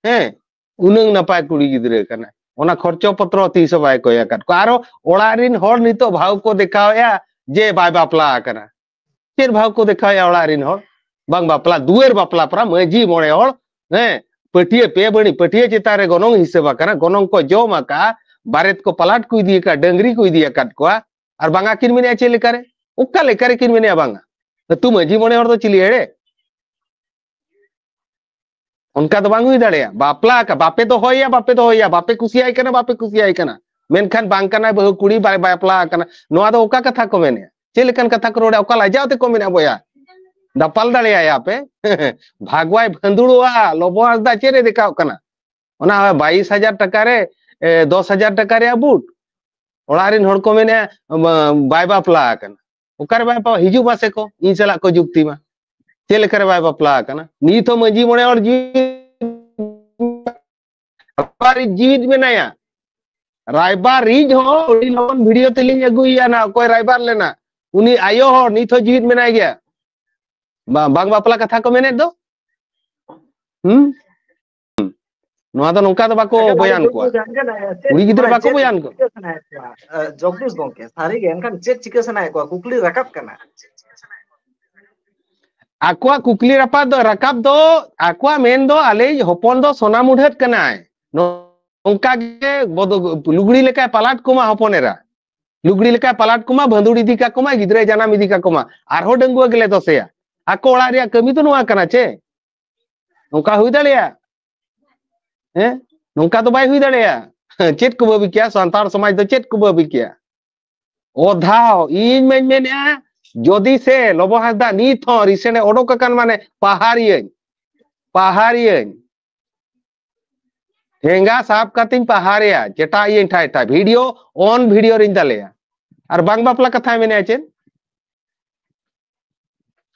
ᱦᱮᱸ, ᱩᱱᱟᱹᱝ ᱱᱟᱯᱟᱭ ᱠᱩᱲᱤ ᱜᱤᱫᱽᱨᱟᱹ ᱠᱟᱱᱟᱭ᱾ ᱚᱱᱟ ᱠᱷᱚᱨᱪᱚ ᱯᱚᱛᱨᱚ ᱛᱤᱥ ᱦᱚᱸ ᱵᱟᱭ ᱠᱚᱭ ᱟᱠᱟᱫ ᱠᱚᱣᱟ᱾ ᱟᱨᱚ ᱚᱲᱟᱜ ᱨᱤᱱ ᱦᱚᱲ ᱱᱤᱛᱚᱜ ᱵᱷᱟᱣ ᱠᱚ ᱫᱮᱠᱷᱟᱣᱮᱫᱼᱟ ᱡᱮ ᱵᱟᱭ ᱵᱟᱯᱞᱟ ᱟᱠᱟᱱᱟ᱾ ᱪᱮᱫ ᱵᱷᱟᱣ ᱠᱚ ᱫᱮᱠᱷᱟᱣᱮᱫᱼᱟ ᱚᱲᱟᱜ ᱨᱤᱱ ᱦᱚᱲ? ᱵᱟᱝ ᱵᱟᱯᱞᱟ, ᱫᱩᱣᱟᱹᱨ ᱵᱟᱯᱞᱟ ᱯᱟᱨᱟ ᱢᱟᱹᱡᱷᱤ ᱢᱚᱬᱮ ᱦᱚᱲ, ᱦᱮᱸ, ᱯᱟᱹᱴᱤᱭᱟᱹ, ᱯᱮ ᱵᱟᱹᱲᱤ ᱯᱟᱹᱴᱤᱭᱟᱹ ᱪᱮᱛᱟᱱ ᱨᱮ ᱜᱚᱱᱚᱝ ᱦᱤᱥᱟᱹᱵ ᱟᱠᱟᱱᱟ, ᱜᱚᱱᱚᱝ ᱠᱚ ᱡᱚᱢ ᱟᱠᱟᱫᱼᱟ, ᱵᱟᱨᱮᱛ ᱠᱚ ᱯᱟᱞᱟᱴ ᱠᱚ ᱤᱫᱤ ᱟᱠᱟᱫ, ᱰᱟᱹᱝᱨᱤ ᱠᱚ ᱤᱫᱤ ᱟᱠᱟᱫ ᱠᱚᱣᱟ, ᱟᱨ ᱵᱟᱝᱟ ᱠᱤᱱ ᱢᱮᱱᱮᱫᱼᱟ ᱪᱮᱫ ᱞᱮᱠᱟᱨᱮ? ᱚᱠᱟ ᱞᱮᱠᱟᱨᱮ ᱠᱤᱱ ᱢᱮᱱᱮᱫᱼᱟ ᱵᱟᱝᱟ? ᱟᱹᱛᱩ ᱢᱟᱹᱡᱷᱤ ᱢᱚᱬᱮ ᱦᱚᱲ ᱫᱚ ᱪᱤᱞᱤ ᱮᱲᱮ? ᱚᱱᱠᱟ ᱫᱚ ᱵᱟᱝ ᱦᱩᱭ ᱫᱟᱲᱮᱭᱟᱜᱼᱟ᱾ ᱵᱟᱯᱞᱟ ᱟᱠᱟ-, ᱵᱟᱯᱮ ᱫᱚᱦᱚᱭᱮᱭᱟ, ᱵᱟᱯᱮ ᱫᱚᱦᱚᱭᱮᱭᱟ, ᱵᱟᱯᱮ ᱠᱩᱥᱤᱭᱟᱭ ᱠᱟᱱᱟ, ᱵᱟᱯᱮ ᱠᱩᱥᱤᱭᱟᱭ ᱠᱟᱱᱟ, ᱢᱮᱱᱠᱷᱟᱱ ᱵᱟᱝ ᱠᱟᱱᱟᱭ ᱵᱟᱹᱦᱩ ᱠᱩᱲᱤ, ᱵᱟᱭ ᱵᱟᱯᱞᱟ ᱟᱠᱟᱱᱟ, ᱱᱚᱣᱟ ᱫᱚ ᱚᱠᱟ ᱠᱟᱛᱷᱟ ᱠᱚ ᱢᱮᱱᱮᱫᱼᱟ? ᱪᱮᱫ ᱞᱮᱠᱟᱱ ᱠᱟᱛᱷᱟ ᱠᱚ ᱨᱚᱲᱮᱫᱼᱟ? ᱚᱠᱟ ᱞᱟᱡᱟᱣ ᱛᱮᱠᱚ ᱢᱮᱱᱮᱫᱼᱟ ᱵᱚᱭᱟ? ᱫᱟᱯᱟᱞ ᱫᱟᱲᱮᱭᱟᱭᱟ ᱯᱮ? ᱵᱷᱟᱜᱽᱣᱟᱭ ᱵᱷᱟᱹᱸᱫᱩᱲᱚᱜᱼᱟ᱾ ᱞᱚᱵᱚ ᱦᱟᱸᱥᱫᱟ ᱪᱮᱫ ᱮ ᱫᱮᱠᱷᱟᱣ ᱠᱟᱱᱟ? ᱚᱱᱟ ᱵᱟᱭᱤᱥ ᱦᱟᱡᱟᱨ ᱴᱟᱠᱟ ᱨᱮ, ᱮ, ᱫᱚᱥ ᱦᱟᱡᱟᱨ ᱴᱟᱠᱟ ᱨᱮᱭᱟᱜ ᱵᱩᱴ, ᱚᱲᱟᱜ ᱨᱮᱱ ᱦᱚᱲ ᱠᱚ ᱢᱮᱱᱮᱫᱼᱟ, ᱵᱟ-, ᱵᱟᱭ ᱵᱟᱯᱞᱟ ᱟᱠᱟᱱᱟ᱾ ᱚᱠᱟᱨᱮ ᱵᱟᱭ ᱵᱟᱯᱞᱟ? ᱦᱤᱡᱩᱜ ᱢᱟᱥᱮ ᱠᱚ, ᱤᱧ ᱥᱟᱞᱟᱜ ᱠᱚ ᱡᱩᱠᱛᱤ ᱢᱟ᱾ ᱪᱮᱫ ᱞᱮᱠᱟᱨᱮ ᱵᱟᱭ ᱵᱟᱯᱞᱟ ᱟᱠᱟᱱᱟ? ᱱᱤᱛ ᱦᱚᱸ ᱢᱟᱹᱡᱷᱤ ᱢᱚᱬᱮ ᱦᱚᱲ ᱡᱤᱣᱤ ᱨᱟᱭᱵᱟᱨᱤᱡ ᱡᱤᱣᱤᱫ ᱢᱮᱱᱟᱭᱟ᱾ ᱨᱟᱭᱵᱟᱨᱤᱡ ᱦᱚᱸ ᱟᱹᱰᱤ ᱞᱚᱜᱚᱱ video ᱛᱮᱞᱤᱧ ᱟᱹᱜᱩᱭᱮᱭᱟ ᱱᱟ, ᱚᱠᱚᱭ ᱨᱟᱭᱵᱟᱨ ᱞᱮᱱᱟ᱾ ᱩᱱᱤ ᱟᱭᱳ ᱦᱚᱲ ᱱᱤᱛ ᱦᱚᱸ ᱡᱤᱣᱤᱫ ᱢᱮᱱᱟᱭ ᱜᱮᱭᱟ᱾ ᱵᱟ-, ᱵᱟᱝ ᱵᱟᱯᱞᱟ ᱠᱟᱛᱷᱟ ᱠᱚ ᱢᱮᱱᱮᱫ ᱫᱚ᱾ ᱦᱩᱸ? ᱱᱚᱣᱟ ᱫᱚ ᱱᱚᱝᱠᱟ ᱫᱚ ᱵᱟᱠᱚ ᱟᱪᱪᱷᱟ, ᱵᱚᱭᱟᱱ ᱟᱹᱞᱤᱧ ᱠᱚᱣᱟ᱾ ᱵᱩᱡᱷᱟᱹᱣ ᱧᱟᱢ ᱠᱟᱱᱟ, ᱪᱮᱫ ᱠᱩᱲᱤ ᱜᱤᱫᱽᱨᱟᱹ ᱢᱟᱱᱮ ᱵᱟᱠᱚ ᱪᱮᱫ ᱵᱚᱭᱟᱱ ᱠᱚᱣᱟ᱾ ᱪᱤᱠᱟᱹ ᱥᱟᱱᱟᱭᱮᱫ ᱠᱚᱣᱟ? ᱮ, ᱡᱚᱜᱽᱫᱤᱥ ᱜᱚᱝᱠᱮ, ᱥᱟᱹᱨᱤᱜᱮ ᱮᱱᱠᱷᱟᱱ ᱪᱮᱫ ᱪᱤᱠᱟᱹ ᱥᱟᱱᱟᱭᱮᱫ ᱠᱚᱣᱟ? ᱠᱩᱠᱞᱤ ᱨᱟᱠᱟᱵ ᱠᱟᱱᱟ᱾ ᱟᱠᱚᱣᱟᱜ ᱠᱩᱠᱞᱤ ᱨᱟᱯᱟᱜ ᱫᱚ, ᱨᱟᱠᱟᱵ ᱫᱚ, ᱟᱠᱚᱣᱟᱜ ᱢᱮᱱ ᱫᱚ ᱟᱞᱮᱭᱤᱡ ᱦᱚᱯᱚᱱ ᱫᱚ ᱥᱚᱱᱟ ᱢᱩᱰᱷᱟᱹᱫ ᱠᱟᱱᱟᱭ, ᱱᱚᱝᱠᱟ ᱜᱮ ᱵᱚᱫᱚ-, ᱞᱩᱜᱽᱲᱤ ᱞᱮᱠᱟᱭ ᱯᱟᱞᱟᱴ ᱠᱚᱢᱟ ᱦᱚᱯᱚᱱ ᱮᱨᱟ, ᱞᱩᱜᱽᱲᱤ ᱞᱮᱠᱟᱭ ᱯᱟᱞᱟᱴ ᱠᱚᱢᱟ, ᱵᱷᱟᱹᱸᱫᱩᱲ ᱤᱫᱤ ᱠᱟᱠᱚ ᱢᱟ, ᱜᱤᱫᱽᱨᱟᱹᱭ ᱡᱟᱱᱟᱢ ᱤᱫᱤ ᱠᱟᱠᱚ ᱢᱟ, ᱟᱨᱦᱚᱸ ᱰᱟᱺᱜᱩᱣᱟᱹ ᱜᱮᱞᱮ ᱫᱚᱥᱮᱭᱟ᱾ ᱟᱠᱚ ᱚᱲᱟᱜ ᱨᱮᱭᱟᱜ ᱠᱟᱹᱢᱤ ᱫᱚ ᱱᱚᱣᱟ ᱠᱟᱱᱟ ᱪᱮ? ᱱᱚᱝᱠᱟ ᱦᱩᱭ ᱫᱟᱲᱮᱭᱟᱜᱼᱟ? ᱦᱮᱸ, ᱱᱚᱝᱠᱟ ᱫᱚ ᱵᱟᱭ ᱦᱩᱭ ᱫᱟᱲᱮᱭᱟᱜᱼᱟ᱾ ᱪᱮᱫ ᱠᱚ ᱵᱷᱟᱹᱵᱤ ᱠᱮᱭᱟ ᱥᱟᱱᱛᱟᱲ ᱥᱚᱢᱟᱡᱽ ᱫᱚ? ᱪᱮᱫ ᱠᱚ ᱵᱷᱟᱹᱵᱤ ᱠᱮᱭᱟ? ᱚᱫᱷᱟᱣ, ᱤᱧ ᱢᱟᱧ ᱢᱮᱱᱮᱫᱼᱟ, ᱡᱚᱫᱤ ᱥᱮ ᱞᱚᱵᱚ ᱦᱟᱸᱥᱫᱟ ᱱᱤᱛ ᱦᱚᱸ recent ᱮ ᱚᱰᱚᱠ ᱟᱠᱟᱱ ᱢᱟᱱᱮ ᱯᱟᱦᱟᱨᱤᱭᱟᱹᱧ, ᱯᱟᱦᱟᱨᱤᱭᱟᱹᱧ, ᱴᱷᱮᱸᱜᱟ ᱥᱟᱵ ᱠᱟᱛᱮᱧ ᱯᱟᱦᱟᱨᱮᱭᱟ, ᱪᱮᱴᱟᱜ ᱤᱭᱟᱹᱧ ᱴᱷᱟᱭ ᱴᱷᱟᱭ, video on video ᱨᱤᱧ ᱫᱟᱞᱮᱭᱟ᱾ ᱟᱨ ᱵᱟᱝ ᱵᱟᱯᱞᱟ ᱠᱟᱛᱷᱟᱭ ᱢᱮᱱᱮᱫᱼᱟ ᱪᱮᱫ?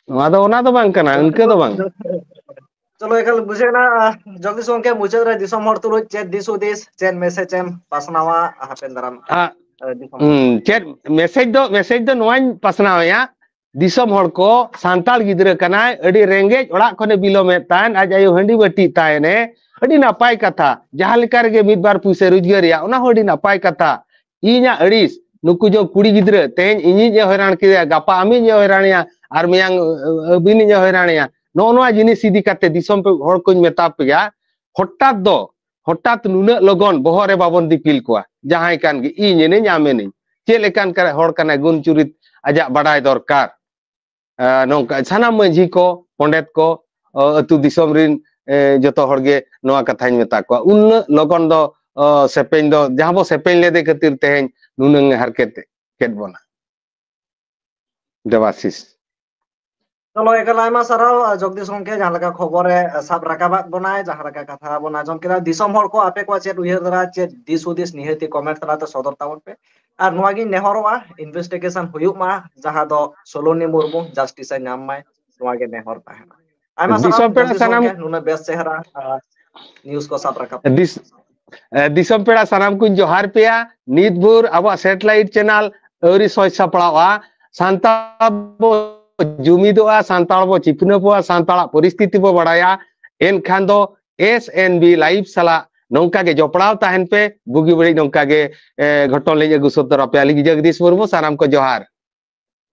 ᱱᱚᱣᱟ ᱫᱚ ᱚᱱᱟ ᱫᱚ ᱵᱟᱝ ᱠᱟᱱᱟ, ᱤᱱᱠᱟᱹ ᱫᱚ ᱵᱟᱝ᱾ ᱪᱚᱞᱚ, ᱮᱠᱟᱞ ᱵᱩᱡᱷᱟᱹᱣ ᱮᱱᱟ᱾ ᱟᱦ, ᱡᱚᱜᱽᱫᱤᱥ ᱜᱚᱢᱠᱮ, ᱢᱩᱪᱟᱹᱫ ᱨᱮ ᱫᱤᱥᱚᱢ ᱦᱚᱲ ᱛᱩᱞᱩᱡ ᱪᱮᱫ ᱫᱤᱥ ᱦᱩᱫᱤᱥ, ᱪᱮᱫ ᱢᱮᱥᱮᱡᱽ ᱮᱢ ᱯᱟᱥᱱᱟᱣᱟ ᱦᱟᱯᱮᱱ ᱫᱟᱨᱟᱢ? ᱟ- ᱟᱦ, ᱫᱤᱥᱚᱢ ᱦᱩᱸ, ᱪᱮᱫ ᱢᱮᱥᱮᱡᱽ ᱫᱚ, ᱢᱮᱥᱮᱡᱽ ᱫᱚ ᱱᱚᱣᱟᱧ ᱯᱟᱥᱱᱟᱣᱮᱫᱼᱟ, ᱫᱤᱥᱚᱢ ᱦᱚᱲ ᱠᱚ, ᱥᱟᱱᱛᱟᱲ ᱜᱤᱫᱽᱨᱟᱹ ᱠᱟᱱᱟᱭ, ᱟᱹᱰᱤ ᱨᱮᱸᱜᱮᱡ ᱚᱲᱟᱜ ᱠᱷᱚᱱᱮ ᱵᱤᱞᱚᱢᱮᱫ ᱛᱟᱦᱮᱱ, ᱟᱡ ᱟᱭᱳ ᱦᱟᱺᱰᱤ ᱵᱟᱹᱴᱤ ᱛᱟᱦᱮᱱᱮ, ᱟᱹᱰᱤ ᱱᱟᱯᱟᱭ ᱠᱟᱛᱷᱟ, ᱡᱟᱦᱟᱸ ᱞᱮᱠᱟ ᱨᱮᱜᱮ ᱢᱤᱫ ᱵᱟᱨ ᱯᱩᱭᱥᱟᱹ ᱨᱳᱡᱽᱜᱟᱨᱮᱭᱟ, ᱚᱱᱟ ᱦᱚᱸ ᱟᱹᱰᱤ ᱱᱟᱯᱟᱭ ᱠᱟᱛᱷᱟ᱾ ᱤᱧᱟᱜ ᱟᱹᱲᱤᱥ, ᱱᱩᱠᱩ ᱡᱚ ᱠᱩᱲᱤ ᱜᱤᱫᱽᱨᱟᱹ, ᱛᱮᱦᱮᱧ ᱤᱧᱤᱡ ᱮ ᱦᱚᱭᱨᱟᱱ ᱠᱮᱫᱮᱭᱟ, ᱜᱟᱯᱟ ᱟᱢᱤᱡ ᱮ ᱦᱚᱭᱨᱟᱱᱮᱭᱟ, ᱟᱨ ᱢᱮᱭᱟᱝ, ᱟᱹ, ᱟᱹᱵᱤᱱᱤᱡ ᱮ ᱦᱚᱭᱨᱟᱱᱮᱭᱟ᱾ ᱱᱚᱜᱼᱚ ᱱᱚᱣᱟ ᱡᱤᱱᱤᱥ ᱤᱫᱤ ᱠᱟᱛᱮ ᱫᱤᱥᱚᱢ ᱯᱮ-, ᱦᱚᱲ ᱠᱚᱧ ᱢᱮᱛᱟ ᱯᱮᱭᱟ, ᱦᱚᱴᱟᱛ ᱫᱚ, ᱦᱚᱴᱟᱛ ᱱᱩᱱᱟᱹᱜ ᱞᱚᱜᱚᱱ ᱵᱚᱦᱚᱜ ᱨᱮ ᱵᱟᱵᱚᱱ ᱫᱤᱯᱤᱞ ᱠᱚᱣᱟ᱾ ᱡᱟᱦᱟᱸᱭ ᱠᱟᱱ ᱜᱮ, ᱤᱧ ᱮᱱᱟᱹᱧ, ᱟᱢ ᱮᱱᱟᱹᱧ᱾ ᱪᱮᱫ ᱞᱮᱠᱟᱱ ᱠᱟ-, ᱦᱚᱲ ᱠᱟᱱᱟᱭ, ᱜᱩᱱ ᱪᱩᱨᱤᱛ ᱟᱡᱟᱜ ᱵᱟᱰᱟᱭ ᱫᱚᱨᱠᱟᱨ᱾ ᱟ, ᱱᱚᱝᱠᱟ ᱥᱟᱱᱟᱢ ᱢᱟᱹᱡᱷᱤ ᱠᱚ, ᱯᱚᱸᱰᱮᱛ ᱠᱚ, ᱚ, ᱟᱹᱛᱩ ᱫᱤᱥᱚᱢ ᱨᱤᱱ, ᱮ, ᱡᱚᱛᱚ ᱦᱚᱲ ᱜᱮ ᱱᱚᱣᱟ ᱠᱟᱛᱷᱟᱧ ᱢᱮᱛᱟ ᱠᱚᱣᱟ᱾ ᱩᱱᱟᱹᱜ ᱞᱚᱜᱚᱱ ᱫᱚ, ᱚ, ᱥᱮᱯᱮᱧ ᱫᱚ, ᱡᱟᱦᱟᱸ ᱵᱚ ᱥᱮᱯᱮᱧ ᱞᱮᱫᱮ ᱠᱷᱟᱹᱛᱤᱨ ᱛᱮᱦᱮᱧ ᱱᱩᱱᱟᱹᱝ ᱮ ᱦᱟᱨᱠᱮᱛ ᱠᱮᱫ ᱵᱚᱱᱟ᱾ ᱫᱮᱵᱟᱥᱤᱥ᱾ ᱪᱚᱞᱚ, ᱮᱠᱟᱞ ᱟᱭᱢᱟ ᱥᱟᱨᱦᱟᱣ, ᱟ, ᱡᱚᱜᱽᱫᱤᱥ ᱜᱚᱢᱠᱮ, ᱡᱟᱦᱟᱸ ᱞᱮᱠᱟ ᱠᱷᱚᱵᱚᱨᱮ, ᱟ, ᱥᱟᱵ ᱨᱟᱠᱟᱵᱟᱫ ᱵᱚᱱᱟᱭ, ᱡᱟᱦᱟᱸ ᱞᱮᱠᱟ ᱠᱟᱛᱷᱟ ᱵᱚᱱ ᱟᱸᱡᱚᱢ ᱠᱮᱫᱟ᱾ ᱫᱤᱥᱚᱢ ᱦᱚᱲ ᱠᱚ, ᱟᱯᱮ ᱠᱚᱣᱟᱜ ᱪᱮᱫ ᱩᱭᱦᱟᱹᱨ ᱫᱷᱟᱨᱟ, ᱪᱮᱫ ᱫᱤᱥ ᱦᱩᱫᱤᱥ, ᱱᱤᱦᱟᱹᱛᱤ ᱠᱚᱢᱮᱱᱴ ᱛᱟᱞᱟᱛᱮ ᱥᱚᱫᱚᱨ ᱛᱟᱵᱚᱱ ᱯᱮ᱾ ᱟᱨ ᱱᱚᱣᱟ ᱜᱤᱧ ᱱᱮᱦᱚᱨᱚᱜᱼᱟ, ᱤᱱᱵᱷᱮᱥᱴᱤᱜᱮᱥᱚᱱ ᱦᱩᱭᱩᱜ ᱢᱟ, ᱡᱟᱦᱟᱸ ᱫᱚ ᱥᱳᱞᱳᱱᱤ ᱢᱩᱨᱢᱩ ᱡᱟᱥᱴᱤᱥ ᱮ ᱧᱟᱢ ᱢᱟᱭ, ᱱᱚᱣᱟ ᱜᱮ ᱱᱮᱦᱚᱨ ᱛᱟᱦᱮᱱᱟ᱾ ᱟᱭᱢᱟ ᱥᱟᱨᱦᱟᱣ ᱫᱤᱥᱚᱢ ᱯᱮᱲᱟ ᱡᱚᱜᱽᱫᱤᱥ ᱥᱟᱱᱟᱢ- ᱜᱚᱢᱠᱮ, ᱱᱩᱱᱟᱹᱜ ᱵᱮᱥ ᱪᱮᱦᱨᱟ, ᱟ, ᱱᱤᱭᱩᱡᱽ ᱠᱚ ᱥᱟᱵ ᱨᱟᱠᱟᱵ᱾ ᱫᱤᱥ-, ᱮ, ᱫᱤᱥᱚᱢ ᱯᱮᱲᱟ ᱥᱟᱱᱟᱢ ᱠᱚᱧ ᱡᱚᱦᱟᱨ ᱯᱮᱭᱟ᱾ ᱱᱤᱛ ᱵᱷᱳᱨ ᱟᱵᱚᱣᱟᱜ ᱥᱮᱴᱮᱞᱟᱭᱤᱴ ᱪᱮᱱᱮᱞ ᱟᱹᱣᱨᱤ ᱥᱚᱡᱽ ᱥᱟᱯᱲᱟᱣᱜᱼᱟ᱾ ᱥᱟᱱᱛᱟᱲ ᱵᱚ ᱡᱩᱢᱤᱫᱚᱜᱼᱟ, ᱥᱟᱱᱛᱟᱲ ᱵᱚ ᱪᱤᱯᱱᱟᱹᱯᱚᱜᱼᱟ, ᱥᱟᱱᱛᱟᱲᱟᱜ ᱯᱚᱨᱤᱥᱛᱷᱤᱛᱤ ᱵᱚ ᱵᱟᱲᱟᱭᱟ, ᱮᱱᱠᱷᱟᱱ ᱫᱚ ᱮᱥ ᱮᱱ ᱵᱤ ᱞᱟᱭᱤᱵᱷ ᱥᱟᱞᱟᱜ ᱱᱚᱝᱠᱟ ᱜᱮ ᱡᱚᱯᱲᱟᱣ ᱛᱟᱦᱮᱱ ᱯᱮ᱾ ᱵᱩᱜᱤ ᱵᱟᱹᱲᱤᱡ ᱱᱚᱝᱠᱟ ᱜᱮ, ᱮ, ᱜᱷᱚᱴᱚᱱ ᱞᱤᱧ ᱟᱹᱜᱩ ᱥᱚᱫᱚᱨ ᱟᱯᱮᱭᱟ᱾ ᱟᱹᱞᱤᱧ ᱡᱚᱜᱽᱫᱤᱥ ᱢᱩᱨᱢᱩ, ᱥᱟᱱᱟᱢ ᱠᱚ ᱡᱚᱦᱟᱨ᱾